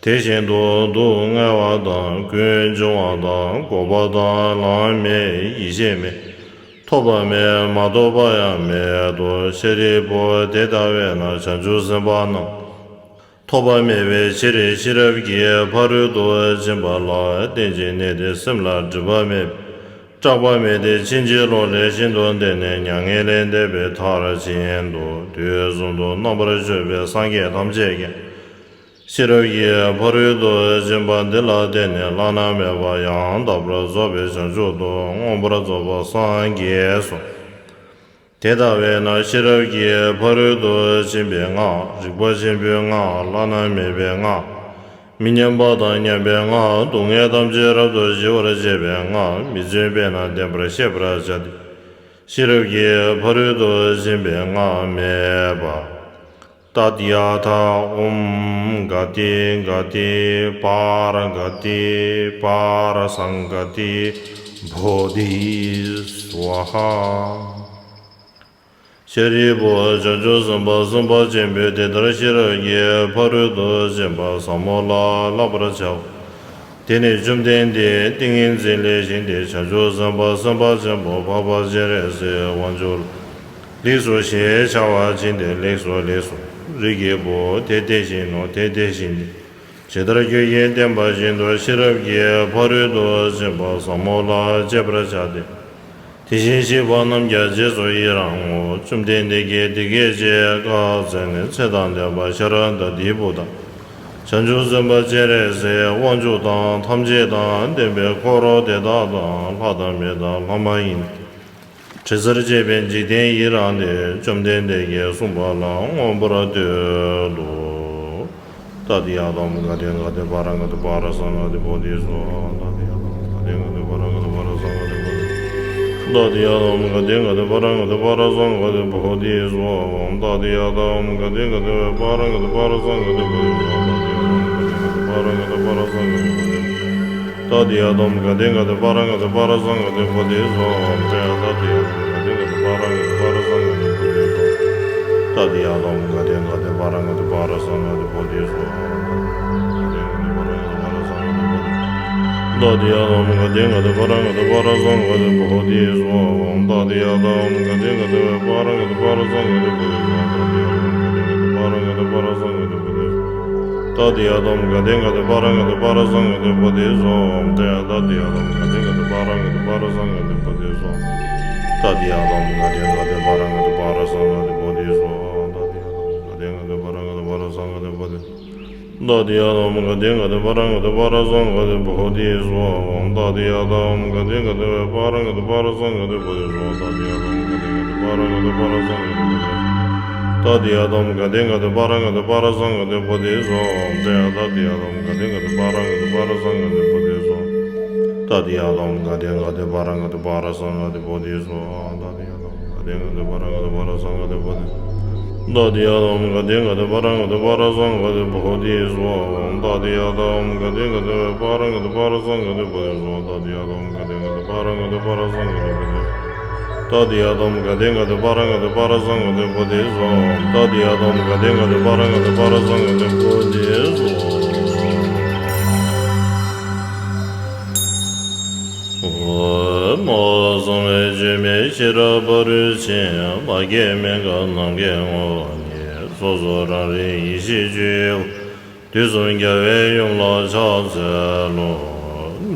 དེ་བཞིན་དུ་སྡུག་བསྔལ་བ་དང་། ཀུན་འབྱུང་བ་དང་། འགོག་པ་དང་། ལམ་མེད། ཡེ་ཤེས་མེད། ཐོབ་པ་མེད། མ་ཐོབ་པ་ཡང་མེད་དོ། ཤཱ་རིའི་བུ། དེ་ལྟ་བས་ན་བྱང་ཆུབ་སེམས་དཔའ་རྣམས་ཐོབ་པ་མེད་པའི་ཕྱིར། ཤེས་རབ་ཀྱི་ཕ་རོལ་ཏུ་ཕྱིན་པ་ལ་བརྟེན་ཅིང་གནས་ཏེ། སེམས་ལ་སྒྲིབ་པ་མེད་པའི་སྐྲག་པ་མེད་དེ། ཕྱིན་ཅི་ལོག་ལས་ཤིན་ཏུ་འདས་ནས་མྱ་ངན་ལས་འདས་པའི་མཐར་ཕྱིན་ཏོ། དུས་གསུམ་དུ་རྣམ་པར་སྤྱོད་པའི་སངས་རྒྱས་ཐམས་ཅད་ཀྱང་། ཤེས་རབ་ཀྱི་ཕ་རོལ་ཏུ་ཕྱིན་པ་འདི་ལ་བརྟེན་ནས་བླ་ན་མེད་པ་ཡང་དག་པར་རྫོགས་པའི་བྱང་ཆུབ་ཏུ་མངོན་པར་རྫོགས་པར་སངས་རྒྱས་སོ། དེ་ལྟ་བས་ན་ཤེས་རབ་ཀྱི་ཕ་རོལ་ཏུ་ཕྱིན་པའི་སྔགས། རིག་པ་ཆེན་པོའི་སྔགས། བླ་ན་མེད་པའི་སྔགས། མི་མཉམ་པ་དང་མཉམ་པའི་སྔགས། སྡུག་བསྔལ་ཐམས་ཅད་རབ་ཏུ་ཞི་བར་བྱེད་པའི་སྔགས། མི་བརྫུན་པས་ན་བདེན་པར་ཤེས་པར་བྱ་སྟེ། ཤེས་རབ་ཀྱི་ཕ་རོལ་ཏུ་ཕྱིན་པའི་སྔགས་སྨྲས་པ། ཏདྱ་ཐཱ་ཨོཾ་ག་ཏེ་ག་ཏེ་པཱ་ར་ག་ཏེ་པཱ་ར་སཾ་ག་ཏེ་བོ་དྷི་སྭཱ་ཧཱ། ཤཱ་རིའི་བུ། བྱང་ཆུབ་སེམས་དཔའ་སེམས་དཔའ་ཆེན་པོས་དེ་ལྟར་ཤེས་རབ་ཀྱི་ཕ་རོལ་ཏུ་ཕྱིན་པ་ཟབ་མོ་ལ་བསླབ་པར་བྱའོ། དེ་ནས་བཅོམ་ལྡན་འདས་ཏིང་ངེ་འཛིན་ལས་བཞེངས་ཏེ། བྱང་ཆུབ་སེམས་དཔའ་སེམས་དཔའ་ཆེན་པོ་འཕགས་པ་སྤྱན་རས་གཟིགས་དབང་ཕྱུག་ལ། ལེགས་སོ་ཞེས་བྱ་བ་བྱིན་ཏེ། ལེགས་སོ་ལེགས་སོ། རིགས་ཀྱི་བུ། དེ་དེ་བཞིན་ནོ། དེ་དེ་བཞིན་ཏེ། ཇི་ལྟར་ཁྱོད་ཀྱིས་བསྟན་པ་བཞིན་དུ་ཤེས་རབ་ཀྱི་ཕ་རོལ་ཏུ་ཕྱིན་པ་ཟབ་མོ་ལ་སྤྱད་པར་བྱ་སྟེ། དེ་བཞིན་གཤེགས་པ་རྣམས་ཀྱང་རྗེས་སུ་ཡི་རང་ངོ་། བཅོམ་ལྡན་འདས་ཀྱིས་དེ་སྐད་ཅེས་བཀའ་སྩལ་ནས། ཚེ་དང་ལྡན་པ་ཤཱ་ར་དྭ་ཏིའི་བུ་དང་། བྱང་ཆུབ་སེམས་དཔའ་སྤྱན་རས་གཟིགས་དབང་ཕྱུག་དང་། ཐམས་ཅད་དང་ལྡན་པའི་འཁོར་དེ་དག་དང་། ལྷ་དང་མི་དང་ལྷ་མ་ཡིན་དྲི་ཟར་བཅས་པའི་འཇིག་རྟེན་ཡི་རངས་ཏེ། བཅོམ་ལྡན་འདས་ཀྱིས་གསུངས་པ་ལ་མངོན་པར་བསྟོད་དོ། ཏདྱ་ཐཱ། ཨོཾ་ག་དེ་ག་དེ་བ་ར་ག་དེ་བ་ར་ས་ག་དེ་བོ་དྷི་སྭཱ་ཧཱ། ཏདྱ་ཐཱ། ཨོཾ་ག་དེ་ག་དེ་བ་ར་ག་དེ་བ་ར་ས་ག་དེ་བོ་དྷི། ཏདྱ་ཐཱ། ཨོཾ་ག་དེ་ག་དེ་བ་ར་ག་དེ་བ་ར་ས་ག་དེ་བོ་དྷི་སྭཱ་ཧཱ། ཏདྱ་ཐཱ། ཨོཾ་ག་དེ་ག་དེ་བ་ར་ག་དེ་བ་ར་ས་ག་དེ་བོ་དྷི་སྭཱ་ཧཱ། ཏདྱ་ཐཱ། ཨོཾ་ག་དེ་ག་དེ་བ་ར་ག་དེ་བ་ར་ས་ག་དེ་བོ་དྷི། ཏདྱ་ཐཱ། ཨོཾ་ག་དེ་ག་དེ་བ་ར་ག་དེ་བ་ར་ས་ག་དེ་བོ་དྷི་སྭཱ་ཧཱ། ཏདྱ་ཐཱ། ཨོཾ་ག་དེ་ག་དེ་བ་ར་ག་དེ་བ་ར་ས་ག་དེ་བོ་དྷི་སྭཱ་ཧཱ། ཏདྱ་ཐཱ། ཨོཾ་ག་དེ་ག་དེ་བ་ར་ག་དེ་བ་ར་ས་ག་དེ་བོ་དྷི་སྭཱ་ཧཱ། ཏདྱ་ཐཱ། ཨོཾ་ག་དེ་ག་དེ་བ་ར་ག་དེ་བ་ར་ས་ག་དེ་བོ་དྷི་སྭཱ་ཧཱ། ཏདྱ་ཐཱ། ཨོཾ་ག་དེ་ག་དེ་བ་ར་ག་དེ་བ་ར་ས་ག་དེ་བོ་དྷི་སྭཱ་ཧཱ། ཏདྱ་ཐཱ། ཨོཾ་ག་དེ་ག་དེ་བ་ར་ག་དེ་བ་ར་ས་ག་དེ་བོ་དྷི་སྭཱ་ཧཱ། ཏདྱ་ཐཱ། ཨོཾ་ག་དེ་ག་དེ་བ་ར་ག་དེ་བ་ར་ས་ག་དེ་བོ་དྷི་སྭཱ་ཧཱ། ཏདྱ་ཐཱ། ཨོཾ་ག་དེ་ག་དེ་བ་ར་ག་དེ་བ་ར་ས་ག་དེ་བོ་དྷི་སྭཱ་ཧཱ། ཏདྱ་ཐཱ། ཨོཾ་ག་དེ་ག་དེ་བ་ར་ག་དེ་བ་ར་ས་ག་དེ་བོ་དྷི་སྭཱ་ཧཱ། ཏདྱ་ཐཱ། ཨོཾ་ག་དེ་ག་དེ་བ་ར་ག་དེ་བ་ར་ས་ག་དེ་བོ་དྷི་སྭཱ་ཧཱ། ཏདྱ་ཐཱ། ཨོཾ་ག་དེ་ག་དེ་བ་ར་ག་དེ་བ་ར་ས་ག་དེ་བོ་དྷི། ཏདྱ་ཐཱ། ཨོཾ་ག་དེ་ག་དེ་བ་ར་ག་དེ་བ་ར་ས་ག་དེ་བོ་དྷི་སྭཱ་ཧཱ། ཏདྱ་ཐཱ། ཨོཾ་ག་དེ་ག་དེ་བ་ར་ག་དེ་བ་ར་ས་ག་དེ་བོ་དྷི་སྭཱ་ཧཱ། ཏདྱ་ཐཱ། ཨོཾ་ག་དེ་ག་དེ་བ་ར་ག་དེ་བ་ར་ས་ག་དེ་བོ་དྷི། ཏདྱ་ཐཱ། ཨོཾ་ག་དེ་ག་དེ་བ་ར་ག་དེ་བ་ར་ས་ག་དེ་བོ་དྷི་སྭཱ་ཧཱ། ཏདྱ་ཐཱ། ཨོཾ་ག་དེ་ག་དེ་བ་ར་ག་དེ་བ་ར་ས་ག་དེ་བོ་དྷི་སྭཱ་ཧཱ། ཏདྱ་ཐཱ། ཨོཾ་ག་དེ་ག་དེ་བ་ར་ག་དེ་བ་ར་ས་ག་དེ་བོ་དྷི་སྭཱ་ཧཱ། ཏདྱ་ཐཱ། ཨོཾ་ག་དེ་ག་དེ་བ་ར་ག་དེ་བ་ར་ས་ག་དེ་བོ་དྷི། ཏདྱ་ཐཱ། ཨོཾ་ག་དེ་ག་དེ་བ་ར་ག་དེ་བ་ར་ས་ག་དེ་བོ་དྷི་སྭཱ་ཧཱ། ཏདྱ་ཐཱ། ཨོཾ་ག་དེ་ག་དེ་བ་ར་ག་དེ་བ་ར་ས་ག་དེ་བོ་དྷི་སྭཱ་ཧཱ། ཏདྱ་ཐཱ། ཨོཾ་ག་དེ་ག་དེ་བ་ར་ག་དེ་བ་ར་ས་ག་དེ་བོ་དྷི། ཏདྱ་ཐཱ། ཨོཾ་ག་དེ་ག་དེ་བ་ར་ག་དེ་བ་ར་ས་ག་དེ་བོ་དྷི་སྭཱ་ཧཱ། ཏདྱ་ཐཱ། ཨོཾ་ག་དེ་ག་དེ་བ་ར་ག་དེ་བ་ར་ས་ག་དེ་བོ་དྷི་སྭཱ་ཧཱ། ཨོ། བསམ་པས་བརྗོད་མེད་ཤེས་རབ་ཕ་རོལ་ཕྱིན། མ་སྐྱེས་མི་འགག་ནམ་མཁའི་ངོ་བོ་ཉིད། སོ་སོ་རང་རིག་ཡེ་ཤེས་སྤྱོད་ཡུལ་དུས་གསུམ་རྒྱལ་བའི་ཡུམ་ལ་ཕྱག་འཚལ་ལོ།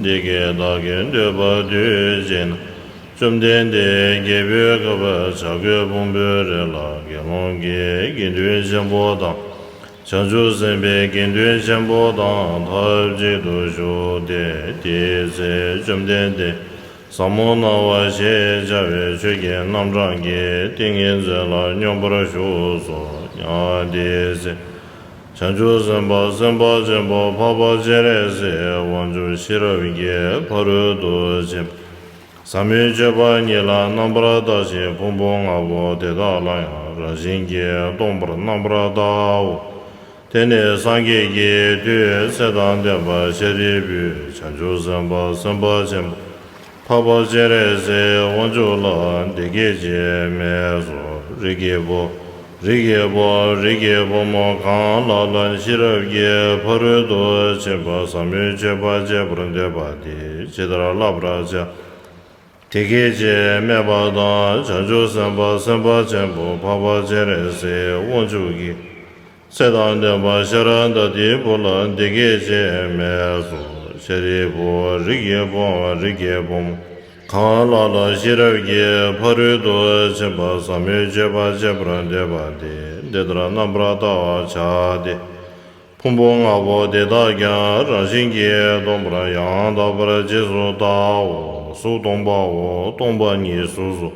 འདི་སྐད་བདག་གིས་ཐོས་པ་དུས་གཅིག་ན། བཅོམ་ལྡན་འདས་རྒྱལ་པོའི་ཁབ་བྱ་རྒོད་ཕུང་པོའི་རི་ལ་དགེ་སློང་གི་དགེ་འདུན་ཆེན་པོ་དང་། བྱང་ཆུབ་སེམས་དཔའི་དགེ་འདུན་ཆེན་པོ་དང་ཐབས་ཅིག་ཏུ་བཞུགས་ཏེ། དེའི་ཚེ་བཅོམ་ལྡན་འདས་ཟབ་མོ་སྣང་བ་ཞེས་བྱ་བའི་ཆོས་ཀྱི་རྣམ་གྲངས་ཀྱི་ཏིང་ངེ་འཛིན་ལ་སྙོམས་པར་ཞུགས་སོ། ཡང་དེའི་ཚེ་བྱང་ཆུབ་སེམས་དཔའ་སེམས་དཔའ་ཆེན་པོ་འཕགས་པ་སྤྱན་རས་གཟིགས་དབང་ཕྱུག་ཤེས་རབ་ཀྱི་ཕ་རོལ་ཏུ་ཕྱིན་པ་ཟབ་མོའི་སྤྱོད་པ་ཉིད་ལ་རྣམ་པར་བལྟ་ཞིང་། ཕུང་པོ་ལྔ་པོ་དེ་དག་ལ་ཡང་རང་བཞིན་གྱིས་སྟོང་པར་རྣམ་པར་བལྟའོ། དེ་ནས་སངས་རྒྱས་ཀྱིས་ཐུགས་ཚེ་དང་ལྡན་པ་ཤཱ་རིའི་བུས་བྱང་ཆུབ་སེམས་དཔའ་སེམས་དཔའ་ཆེན་པོ་འཕགས་པ་སྤྱན་རས་གཟིགས་དབང་ཕྱུག་ལ་འདི་སྐད་ཅེས་སྨྲས་སོ། རིགས་ཀྱི་བུ། རིགས་ཀྱི་བུ། རིགས་ཀྱི་བུ་མོ་གང་ལ་ལ་ཤེས་རབ་ཀྱི་ཕ་རོལ་ཏུ་ཕྱིན་པ་ཟབ་མོའི་སྤྱོད་པ་སྤྱད་པར་འདོད་པ་དེས་ཇི་ལྟར་བསླབ་པར་བྱ། དེ་སྐད་ཅེས་སྨྲས་པ་དང་། བྱང་ཆུབ་སེམས་དཔའ་སེམས་དཔའ་ཆེན་པོ་འཕགས་པ་སྤྱན་རས་གཟིགས་དབང་ཕྱུག་གིས་ཚེ་དང་ལྡན་པ་ཤཱ་ར་དྭ་ཏིའི་བུ་ལ་འདི་སྐད་ཅེས་སྨྲས་སོ། ཤཱ་རིའི་བུ། རིགས་ཀྱི་བུའམ་རིགས་ཀྱི་བུ་མོ་གང་ལ་ལ་ཤེས་རབ་ཀྱི་ཕ་རོལ་ཏུ་ཕྱིན་པ་ཟབ་མོའི་སྤྱོད་པ་སྤྱད་པར་འདོད་པ་དེས་འདི་ལྟར་རྣམ་པར་བལྟ་བར་བྱ་སྟེ། ཕུང་པོ་ལྔ་པོ་དེ་དག་ཀྱང་རང་བཞིན་གྱིས་སྟོང་པར་ཡང་དག་པར་རྗེས་སུ་བལྟའོ། གཟུགས་སྟོང་པའོ། སྟོང་པ་ཉིད་གཟུགས་སོ།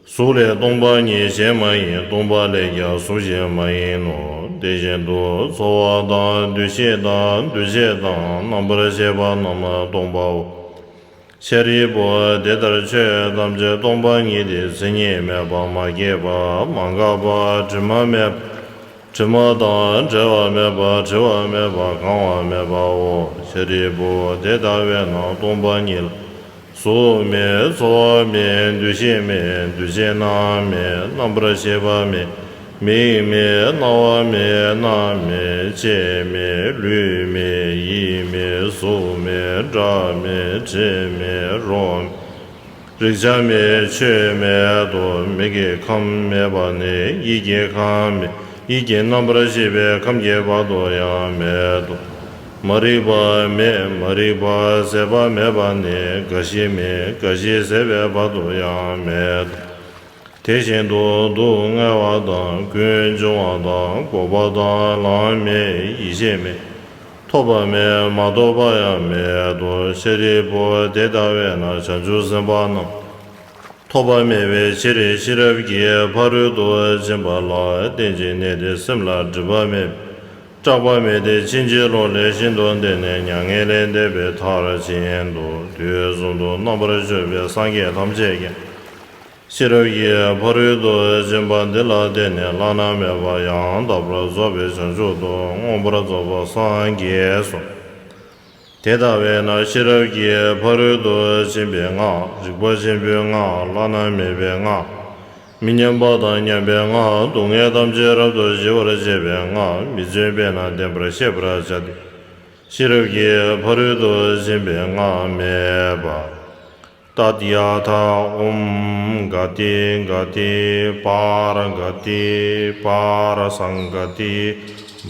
གཟུགས་ལས་སྟོང་པ་ཉིད་གཞན་མ་ཡིན། སྟོང་པ་ལས་ཀྱང་གཟུགས་གཞན་མ་ཡིན་ནོ། དེ་བཞིན་དུ་ཚོར་བ་དང་། འདུ་ཤེས་དང་། འདུ་བྱེད་དང་། རྣམ་པར་ཤེས་པ་རྣམས་སྟོང་པའོ། ཤཱ་རིའི་བུ། དེ་ལྟར་ཆོས་ཐམས་ཅད་སྟོང་པ་ཉིད་དེ། མཚན་ཉིད་མེད་པ། མ་སྐྱེས་པ། མ་འགགས་པ། དྲི་མ་མེད་པ། དྲི་མ་དང་བྲལ་བ་མེད་པ། བྲི་བ་མེད་པ། གང་བ་མེད་པའོ། ཤཱ་རིའི་བུ། དེ་ལྟ་བས་ན་སྟོང་པ་ཉིད་ལ་ གཟུགས་མེད། ཚོར་བ་མེད། འདུ་ཤེས་མེད། འདུ་བྱེད་རྣམ་མེད། རྣམ་པར་ཤེས་པ་མེད། མིག་མེད། རྣ་བ་མེད། སྣ་མེད། ལྕེ་མེད། ལུས་མེད། ཡིད་མེད། གཟུགས་མེད། སྒྲ་མེད། དྲི་མེད། རོ་མེད། རེག་བྱ་མེད། ཆོས་མེད་དོ། མིག་གི་ཁམས་མེད་པ་ནས་ཡིད་ཀྱི་ཁམས་མེད། ཡིད་ཀྱི་རྣམ་པར་ཤེས་པའི་ཁམས་ཀྱི་བར་དུ་ཡང་མེད་དོ། མ་རིག་པ་མེད། མ་རིག་པ་ཟད་པ་མེད་པ་ནས་རྒ་ཤི་མེད། རྒ་ཤི་ཟད་པའི་བར་དུ་ཡང་མེད་དོ། དེ་བཞིན་དུ་སྡུག་བསྔལ་བ་དང་། ཀུན་འབྱུང་བ་དང་། འགོག་པ་དང་། ལམ་མེད། ཡེ་ཤེས་མེད། ཐོབ་པ་མེད། མ་ཐོབ་པ་ཡང་མེད་དོ། ཤཱ་རིའི་བུ། དེ་ལྟ་བས་ན་བྱང་ཆུབ་སེམས་དཔའ་རྣམས་ཐོབ་པ་མེད་པའི་ཕྱིར། ཤེས་རབ་ཀྱི་ཕ་རོལ་ཏུ་ཕྱིན་པ་ལ་བརྟེན་ཅིང་གནས་ཏེ། སེམས་ལ་སྒྲིབ་པ་མེད་པའི་སྐྲག་པ་མེད་དེ། ཕྱིན་ཅི་ལོག་ལས་ཤིན་ཏུ་འདས་ནས་མྱ་ངན་ལས་འདས་པའི་མཐར་ཕྱིན་ཏོ། དུས་གསུམ་དུ་རྣམ་པར་སྤྱོད་པའི་སངས་རྒྱས་ཐམས་ཅད་ཀྱང་། ཤེས་རབ་ཀྱི་ཕ་རོལ་ཏུ་ཕྱིན་པ་འདི་ལ་བརྟེན་ནས་བླ་ན་མེད་པ་ཡང་དག་པར་རྫོགས་པའི་བྱང་ཆུབ་ཏུ་མངོན་པར་རྫོགས་པར་སངས་རྒྱས་སོ། དེ་ལྟ་བས་ན་ཤེས་རབ་ཀྱི་ཕ་རོལ་ཏུ་ཕྱིན་པའི་སྔགས། རིག་པ་ཆེན་པོའི་སྔགས། བླ་ན་མེད་པའི་སྔགས། མི་མཉམ་པ་དང་མཉམ་པའི་སྔགས། སྡུག་བསྔལ་ཐམས་ཅད་རབ་ཏུ་ཞི་བར་བྱེད་པའི་སྔགས། མི་བརྫུན་པས་ན་བདེན་པར་ཤེས་པར་བྱ་སྟེ། ཤེས་རབ་ཀྱི་ཕ་རོལ་ཏུ་ཕྱིན་པའི་སྔགས་སྨྲས་པ། ཏདྱ་ཐཱ། ཨོཾ་ག་ཏེ་ག་ཏེ་པཱ་ར་ག་ཏེ་པཱ་ར་སཾ་ག་ཏེ་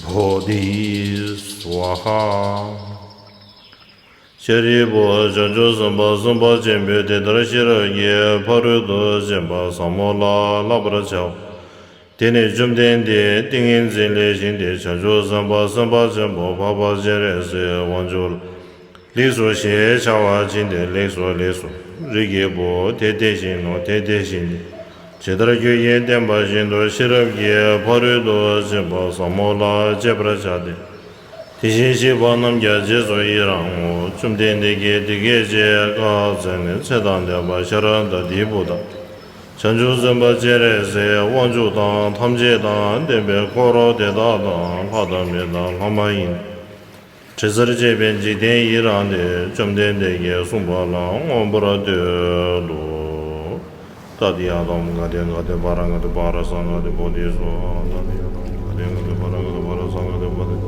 བོ་དྷི་སྭཱ་ཧཱ། ཤཱ་རིའི་བུ། བྱང་ཆུབ་སེམས་དཔའ་སེམས་དཔའ་ཆེན་པོས་དེ་ལྟར་ཤེས་རབ་ཀྱི་ཕ་རོལ་ཏུ་ཕྱིན་པ་ཟབ་མོ་ལ་བསླབ་པར་བྱའོ། དེ་ནས་བཅོམ་ལྡན་འདས་ཏིང་ངེ་འཛིན་ལས་བཞེངས་ཏེ། བྱང་ཆུབ་སེམས་དཔའ་སེམས་དཔའ་ཆེན་པོ་འཕགས་པ་སྤྱན་རས་གཟིགས་དབང་ཕྱུག་ལ་ལེགས་སོ་ཞེས་བྱ་བ་བྱིན་ཏེ། ལེགས་སོ་ལེགས་སོ། རིགས་ཀྱི་བུ། དེ་དེ་བཞིན་ནོ། དེ་དེ་བཞིན་ཏེ། ཇི་ལྟར་ཁྱོད་ཀྱིས་བསྟན་པ་བཞིན་དུ་ཤེས་རབ་ཀྱི་ཕ་རོལ་ཏུ་ཕྱིན་པ་ཟབ་མོ་ལ་སྤྱད་པར་བྱ་སྟེ། དེ་བཞིན་གཤེགས་པ་རྣམས་ཀྱང་རྗེས་སུ་ཡི་རང་ངོ་། བཅོམ་ལྡན་འདས་ཀྱིས་དེ་སྐད་ཅེས་བཀའ་སྩལ་ནས། ཚེ་དང་ལྡན་པ་ཤཱ་ར་དྭ་ཏིའི་བུ་དང་། བྱང་ཆུབ་སེམས་དཔའ་སྤྱན་རས་གཟིགས་དབང་ཕྱུག་དང་ཐམས་ཅད་དང་ལྡན་པའི་འཁོར་དེ་དག་དང་། ལྷ་དང་མི་དང་ལྷ་མ་ཡིན། དྲི་ཟར་བཅས་པའི་འཇིག་རྟེན་ཡི་རངས་ཏེ། བཅོམ་ལྡན་འདས་ཀྱིས་གསུངས་པ་ལ་མངོན་པར་བསྟོད་དོ། ཏདྱ་ཐཱ། ཨོཾ་ག་ཏེ་ག་ཏེ་པཱ་ར་ག་ཏེ་པཱ་ར་སཾ་ག་ཏེ་བོ་དྷི་སྭཱ་ཧཱ། ཏདྱ་ཐཱ། ཨོཾ་ག་ཏེ་ག་ཏེ་པཱ་ར་ག་ཏེ་པཱ་ར་སཾ་ག་ཏེ་བོ་དྷི།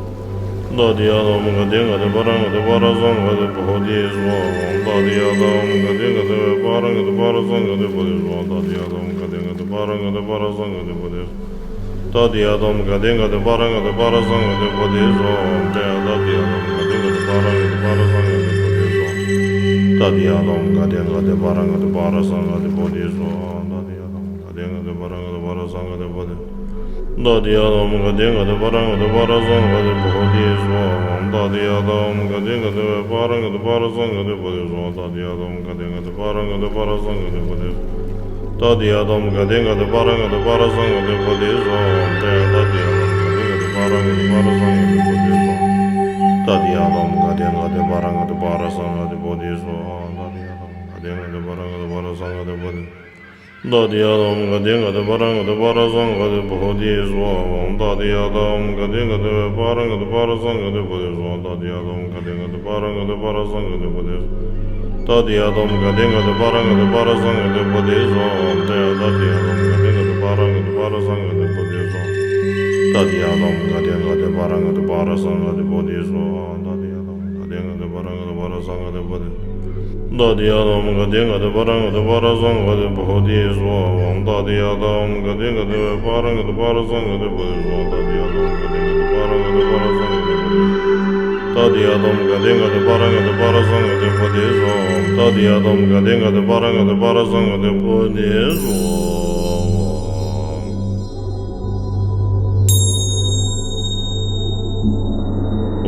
ཏདྱ་ཐཱ། ཨོཾ་ག་ཏེ་ག་ཏེ་པཱ་ར་ག་ཏེ་པཱ་ར་སཾ་ག་ཏེ་བོ་དྷི་སྭཱ་ཧཱ། ཏདྱ་ཐཱ། ཨོཾ་ག་ཏེ་ག་ཏེ་པཱ་ར་ག་ཏེ་པཱ་ར་སཾ་ག་ཏེ་བོ་དྷི་སྭཱ་ཧཱ། ཏདྱ་ཐཱ། ཨོཾ་ག་ཏེ་ག་ཏེ་པཱ་ར་ག་ཏེ་པཱ་ར་སཾ་ག་ཏེ་བོ་དྷི། ཏདྱ་ཐཱ། ཨོཾ་ག་ཏེ་ག་ཏེ་པཱ་ར་ག་ཏེ་པཱ་ར་སཾ་ག་ཏེ་བོ་དྷི་སྭཱ་ཧཱ། ཏདྱ་ཐཱ། ཨོཾ་ག་ཏེ་ག་ཏེ་པཱ་ར་ག་ཏེ་པཱ་ར་སཾ་ག་ཏེ་བོ་དྷི་སྭཱ་ཧཱ། ཏདྱ་ཐཱ། ཨོཾ་ག་ཏེ་ག་ཏེ་པཱ་ར་ག་ཏེ་པཱ་ར་སཾ་ག་ཏེ་བོ་དྷི་སྭཱ་ཧཱ། ཏདྱ་ཐཱ། ཨོཾ་ག་ཏེ་ག་ཏེ་པཱ་ར་ག་ཏེ་པཱ་ར་སཾ་ག་ཏེ་བོ་དྷི། ཏདྱ་ཐཱ། ཨོཾ་ག་ཏེ་ག་ཏེ་པཱ་ར་ག་ཏེ་པཱ་ར་སཾ་ག་ཏེ་བོ་དྷི་སྭཱ་ཧཱ། ཏདྱ་ཐཱ། ཨོཾ་ག་ཏེ་ག་ཏེ་པཱ་ར་ག་ཏེ་པཱ་ར་སཾ་ག་ཏེ་བོ་དྷི་སྭཱ་ཧཱ། ཏདྱ་ཐཱ། ཨོཾ་ག་ཏེ་ག་ཏེ་པཱ་ར་ག་ཏེ་པཱ་ར་སཾ་ག་ཏེ་བོ་དྷི། ཏདྱ་ཐཱ། ཨོཾ་ག་ཏེ་ག་ཏེ་པཱ་ར་ག་ཏེ་པཱ་ར་སཾ་ག་ཏེ་བོ་དྷི་སྭཱ་ཧཱ། ཏདྱ་ཐཱ། ཨོཾ་ག་ཏེ་ག་ཏེ་པཱ་ར་ག་ཏེ་པཱ་ར་སཾ་ག་ཏེ་བོ་དྷི་སྭཱ་ཧཱ། ཏདྱ་ཐཱ། ཨོཾ་ག་ཏེ་ག་ཏེ་པཱ་ར་ག་ཏེ་པཱ་ར་སཾ་ག་ཏེ་བོ་དྷི་སྭཱ་ཧཱ། ཏདྱ་ཐཱ། ཨོཾ་ག་ཏེ་ག་ཏེ་པཱ་ར་ག་ཏེ་པཱ་ར་སཾ་ག་ཏེ་བོ་དྷི། ཏདྱ་ཐཱ། ཨོཾ་ག་ཏེ་ག་ཏེ་པཱ་ར་ག་ཏེ་པཱ་ར་སཾ་ག་ཏེ་བོ་དྷི་སྭཱ་ཧཱ། ཏདྱ་ཐཱ། ཨོཾ་ག་ཏེ་ག་ཏེ་པཱ་ར་ག་ཏེ་པཱ་ར་སཾ་ག་ཏེ་བོ་དྷི་སྭཱ་ཧཱ། ཏདྱ་ཐཱ། ཨོཾ་ག་ཏེ་ག་ཏེ་པཱ་ར་ག་ཏེ་པཱ་ར་སཾ་ག་ཏེ་བོ་དྷི། ཏདྱ་ཐཱ། ཨོཾ་ག་ཏེ་ག་ཏེ་པཱ་ར་ག་ཏེ་པཱ་ར་སཾ་ག་ཏེ་བོ་དྷི་སྭཱ་ཧཱ། ཏདྱ་ཐཱ། ཨོཾ་ག་ཏེ་ག་ཏེ་པཱ་ར་ག་ཏེ་པཱ་ར་སཾ་ག་ཏེ་བོ་དྷི་སྭཱ་ཧཱ། ཏདྱ་ཐཱ། ཨོཾ་ག་ཏེ་ག་ཏེ་པཱ་ར་ག་ཏེ་པཱ་ར་སཾ་ག་ཏེ་བོ་དྷི་སྭཱ་ཧཱ། ཏདྱ་ཐཱ། ཨོཾ་ག་ཏེ་ག་ཏེ་པཱ་ར་ག་ཏེ་པཱ་ར་སཾ་ག་ཏེ་བོ་དྷི། ཏདྱ་ཐཱ། ཨོཾ་ག་ཏེ་ག་ཏེ་པཱ་ར་ག་ཏེ་པཱ་ར་སཾ་ག་ཏེ་བོ་དྷི་སྭཱ་ཧཱ། ཏདྱ་ཐཱ། ཨོཾ་ག་ཏེ་ག་ཏེ་པཱ་ར་ག་ཏེ་པཱ་ར་སཾ་ག་ཏེ་བོ་དྷི་སྭཱ་ཧཱ། ཏདྱ་ཐཱ། ཨོཾ་ག་ཏེ་ག་ཏེ་པཱ་ར་ག་ཏེ་པཱ་ར་སཾ་ག་ཏེ་བོ་དྷི། ཏདྱ་ཐཱ། ཨོཾ་ག་ཏེ་ག་ཏེ་པཱ་ར་ག་ཏེ་པཱ་ར་སཾ་ག་ཏེ་བོ་དྷི་སྭཱ་ཧཱ། ཏདྱ་ཐཱ། ཨོཾ་ག་ཏེ་ག་ཏེ་པཱ་ར་ག་ཏེ་པཱ་ར་སཾ་ག་ཏེ་བོ་དྷི་སྭཱ་ཧཱ།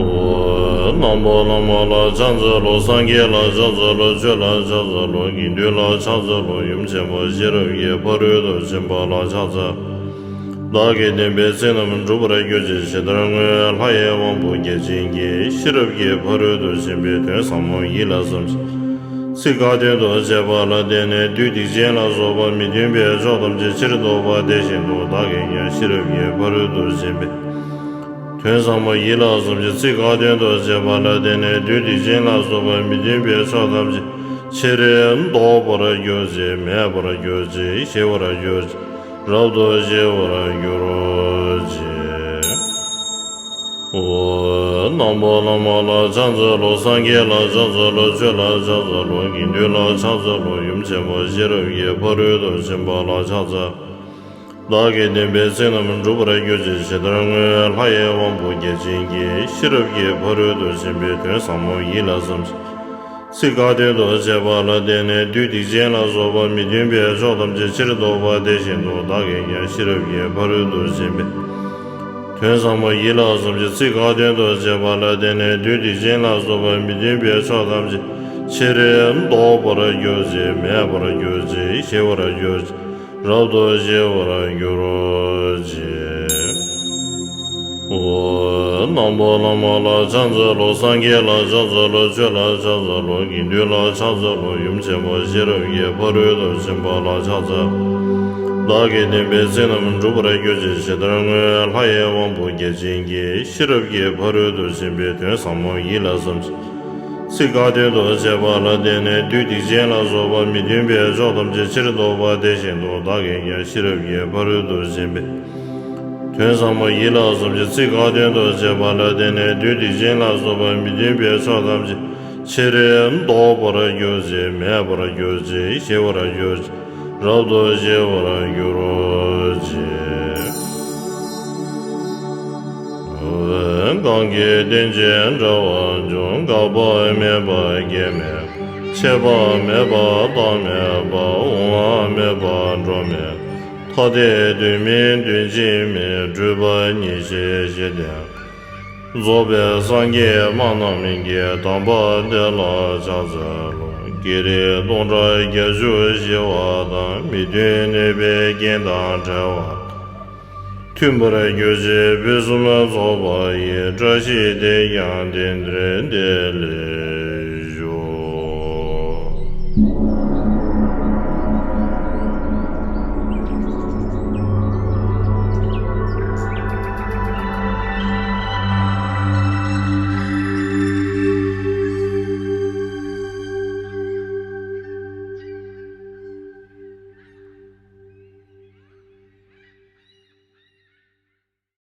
ཨོ། རྣམ་པར་སྣང་མ་ལ་ཕྱག་འཚལ་ལོ། སངས་རྒྱས་ལ་ཕྱག་འཚལ་ལོ། ཆོས་ལ་ཕྱག་འཚལ་ལོ། དགེ་འདུན་ལ་ཕྱག་འཚལ་ལོ། ཡུམ་ཆེན་པོ་ཤེས་རབ་ཀྱི་ཕ་རོལ་ཏུ་ཕྱིན་པ་ལ་ཕྱག་འཚལ། བདག་གིས་བསྟན་པའི་ཚིག་རྣམས་འགྲུབ་པར་གྱུར་ཅིག། ཇི་ལྟར་སྔོན་ལྷ་ཡི་དབང་པོ་བརྒྱ་བྱིན་གྱིས་ཤེས་རབ་ཀྱི་ཕ་རོལ་ཏུ་ཕྱིན་པའི་དོན་ཟབ་མོ་ཡིད་ལ་བསམས་ཤིང་། ཚིག་ཁ་ཏོན་དུ་བྱས་པ་ལ་བརྟེན་ནས་བདུད་སྡིག་ཅན་ལ་སོགས་པ་མི་མཐུན་པའི་ཕྱོགས་ཐམས་ཅད་ཕྱིར་ལྡོག་པ་དེ་བཞིན་དུ་བདག་གིས་ཀྱང་ཤེས་རབ་ཀྱི་ཕ་རོལ་ཏུ་ཕྱིན་པའི་དོན་ཟབ་མོ་ཡིད་ལ་བསམས་ཤིང་། ཚིག་ཁ་ཏོན་དུ་བྱས་པ་ལ་བརྟེན་ནས་བདུད་སྡིག་ཅན་ལ་སོགས་པ་མི་མཐུན་པའི་ཕྱོགས་ཐམས་ཅད་ ཕྱིར་ལྡོག་པར་གྱུར་ཅིག་མེད་པར་གྱུར་ཅིག་ཞི་བར་གྱུར་ཅིག་རབ་ཏུ་ཞི་བར་གྱུར་ཅིག་ཨོ། ནམ་མཁའ་ལ་ཕྱག་འཚལ་ལོ། སངས་རྒྱས་ལ་ཕྱག་འཚལ་ལོ། ཆོས་ལ་ཕྱག་འཚལ་ལོ། དགེ་འདུན་ལ་ཕྱག་འཚལ་ལོ། ཡུམ་ཆེན་པོ་ཤེས་རབ་ཀྱི་ཕ་རོལ་ཏུ་ཕྱིན་པ་ལ་ཕྱག་འཚལ། བདག་གིས་བསྟན་པའི་ཚིག་རྣམས་འགྲུབ་པར་གྱུར་ཅིག་ཇི་ལྟར་སྔོན་ལྷ་ཡི་དབང་པོ་བརྒྱ་བྱིན་གྱིས་ཤེས་རབ་ཀྱི་ཕ་རོལ་ཏུ་ཕྱིན་པའི་དོན་ཟབ་མོ་ཡིད་ལ་བསམ་ཞིང་། ཚིག་ཁ་ཏོན་དུ་བྱས་པ་ལ་བརྟེན་ནས་བདུད་སྡིག་ཅན་ལ་སོགས་པ་མི་མཐུན་པའི་ཕྱོགས་ཐམས་ཅད་ཕྱིར་ལྡོག་པ་དེ་བཞིན་དུ་བདག་གིས་ཀྱང་ཤེས་རབ་ཀྱི་ཕ་རོལ་ཏུ་ཕྱིན་པའི་དོན་ཟབ་མོ་ཡིད་ལ་བསམ་ཞིང་། ཚིག་ཁ་ཏོན་དུ་བྱས་པ་ལ་བརྟེན་ནས་བདུད་སྡིག་ཅན་ལ་སོགས་པ་མི་མཐུན་པའི་ཕྱོགས་ཐམས་ཅད་ཕྱིར་ལྡོག་པར་གྱུར་ཅིག་མེད་པར་གྱུར་ཅིག་ཞི་བར་གྱུར་ཅིག་རབ་ཏུ་ཞི་བར་གྱུར་ཅིག་ཨོ། ནམ་མཁའ་ལ་ཕྱག་འཚལ་ལོ། སངས་རྒྱས་ལ་ཕྱག་འཚལ་ལོ། ཆོས་ལ་ཕྱག་འཚལ་ལོ། དགེ་འདུན་ལ་ཕྱག་འཚལ་ལོ། ཡུམ་ཆེན་པོ་ཤེས་རབ་ཀྱི་ཕ་རོལ་ཏུ་ཕྱིན་པ་ལ་ཕྱག་འཚལ། བདག་གིས་བསྟན་པའི་ཚིག་རྣམས་འགྲུབ་པར་གྱུར་ཅིག་ཇི་ལྟར་སྔོན་ལྷ་ཡི་དབང་པོ་བརྒྱ་བྱིན་གྱིས་ཤེས་རབ་ཀྱི་ཕ་རོལ་ཏུ་ཕྱིན་པའི་དོན་ཟབ་མོ་ཡིད་ལ་བསམ་ཞིང་། ཚིག་ཁ་ཏོན་དུ་བྱས་པ་ལ་བརྟེན་ནས་བདུད་སྡིག་ཅན་ལ་སོགས་པ་མི་མཐུན་པའི་ཕྱོགས་ཐམས་ཅད་ཕྱིར་ལྡོག་པ་དེ་བཞིན་དུ་བདག་གིས་ཀྱང་ཤེས་རབ་ཀྱི་ཕ་རོལ་ཏུ་ཕྱིན་པའི་དོན་ཟབ་མོ་ཡིད་ལ་བསམ་ཞིང་། ཚིག་ཁ་ཏོན་དུ་བྱས་པ་ལ་བརྟེན་ནས་བདུད་སྡིག་ཅན་ལ་སོགས་པ་མི་མཐུན་པའི་ཕྱོགས་ཐམས་ཅད་ཕྱིར་ལྡོག་པར་གྱུར་ཅིག་མེད་པར་གྱུར་ཅིག་ཞི་བར་གྱུར་ཅིག་རབ་ཏུ་ཞི་བར་གྱུར་ཅིག་གང་གིས་བསྟེན་ཅིང་འབྲེལ་བར་འབྱུང་། འགག་པ་མེད་པ་སྐྱེ་མེད་པ། ཆད་པ་མེད་པ་རྟག་མེད་པ། འོང་བ་མེད་པ་འགྲོ་མེད་པ། ཐ་དད་དོན་མིན་དོན་གཅིག་མིན། སྤྲོས་པ་ཉེར་ཞི་ཞི་བསྟན། རྫོགས་པའི་སངས་རྒྱས་སྨྲ་རྣམས་ཀྱི། གདམས་པ་འདི་ལ་ཕྱག་འཚལ་ལོ། བགེགས་རིགས་སྟོང་ཕྲག་བརྒྱད་ཅུ་ཞི་བ་དང་། མི་མཐུན་གནོད་པའི་རྐྱེན་དང་བྲལ་བ་དང་། མཐུན་པར་གྱུར་ཅིག་ཕུན་སུམ་ཚོགས་པ་ཡི། བཀྲ་ཤིས་དེས་ཀྱང་དེང་འདིར་བདེ་ལེགས།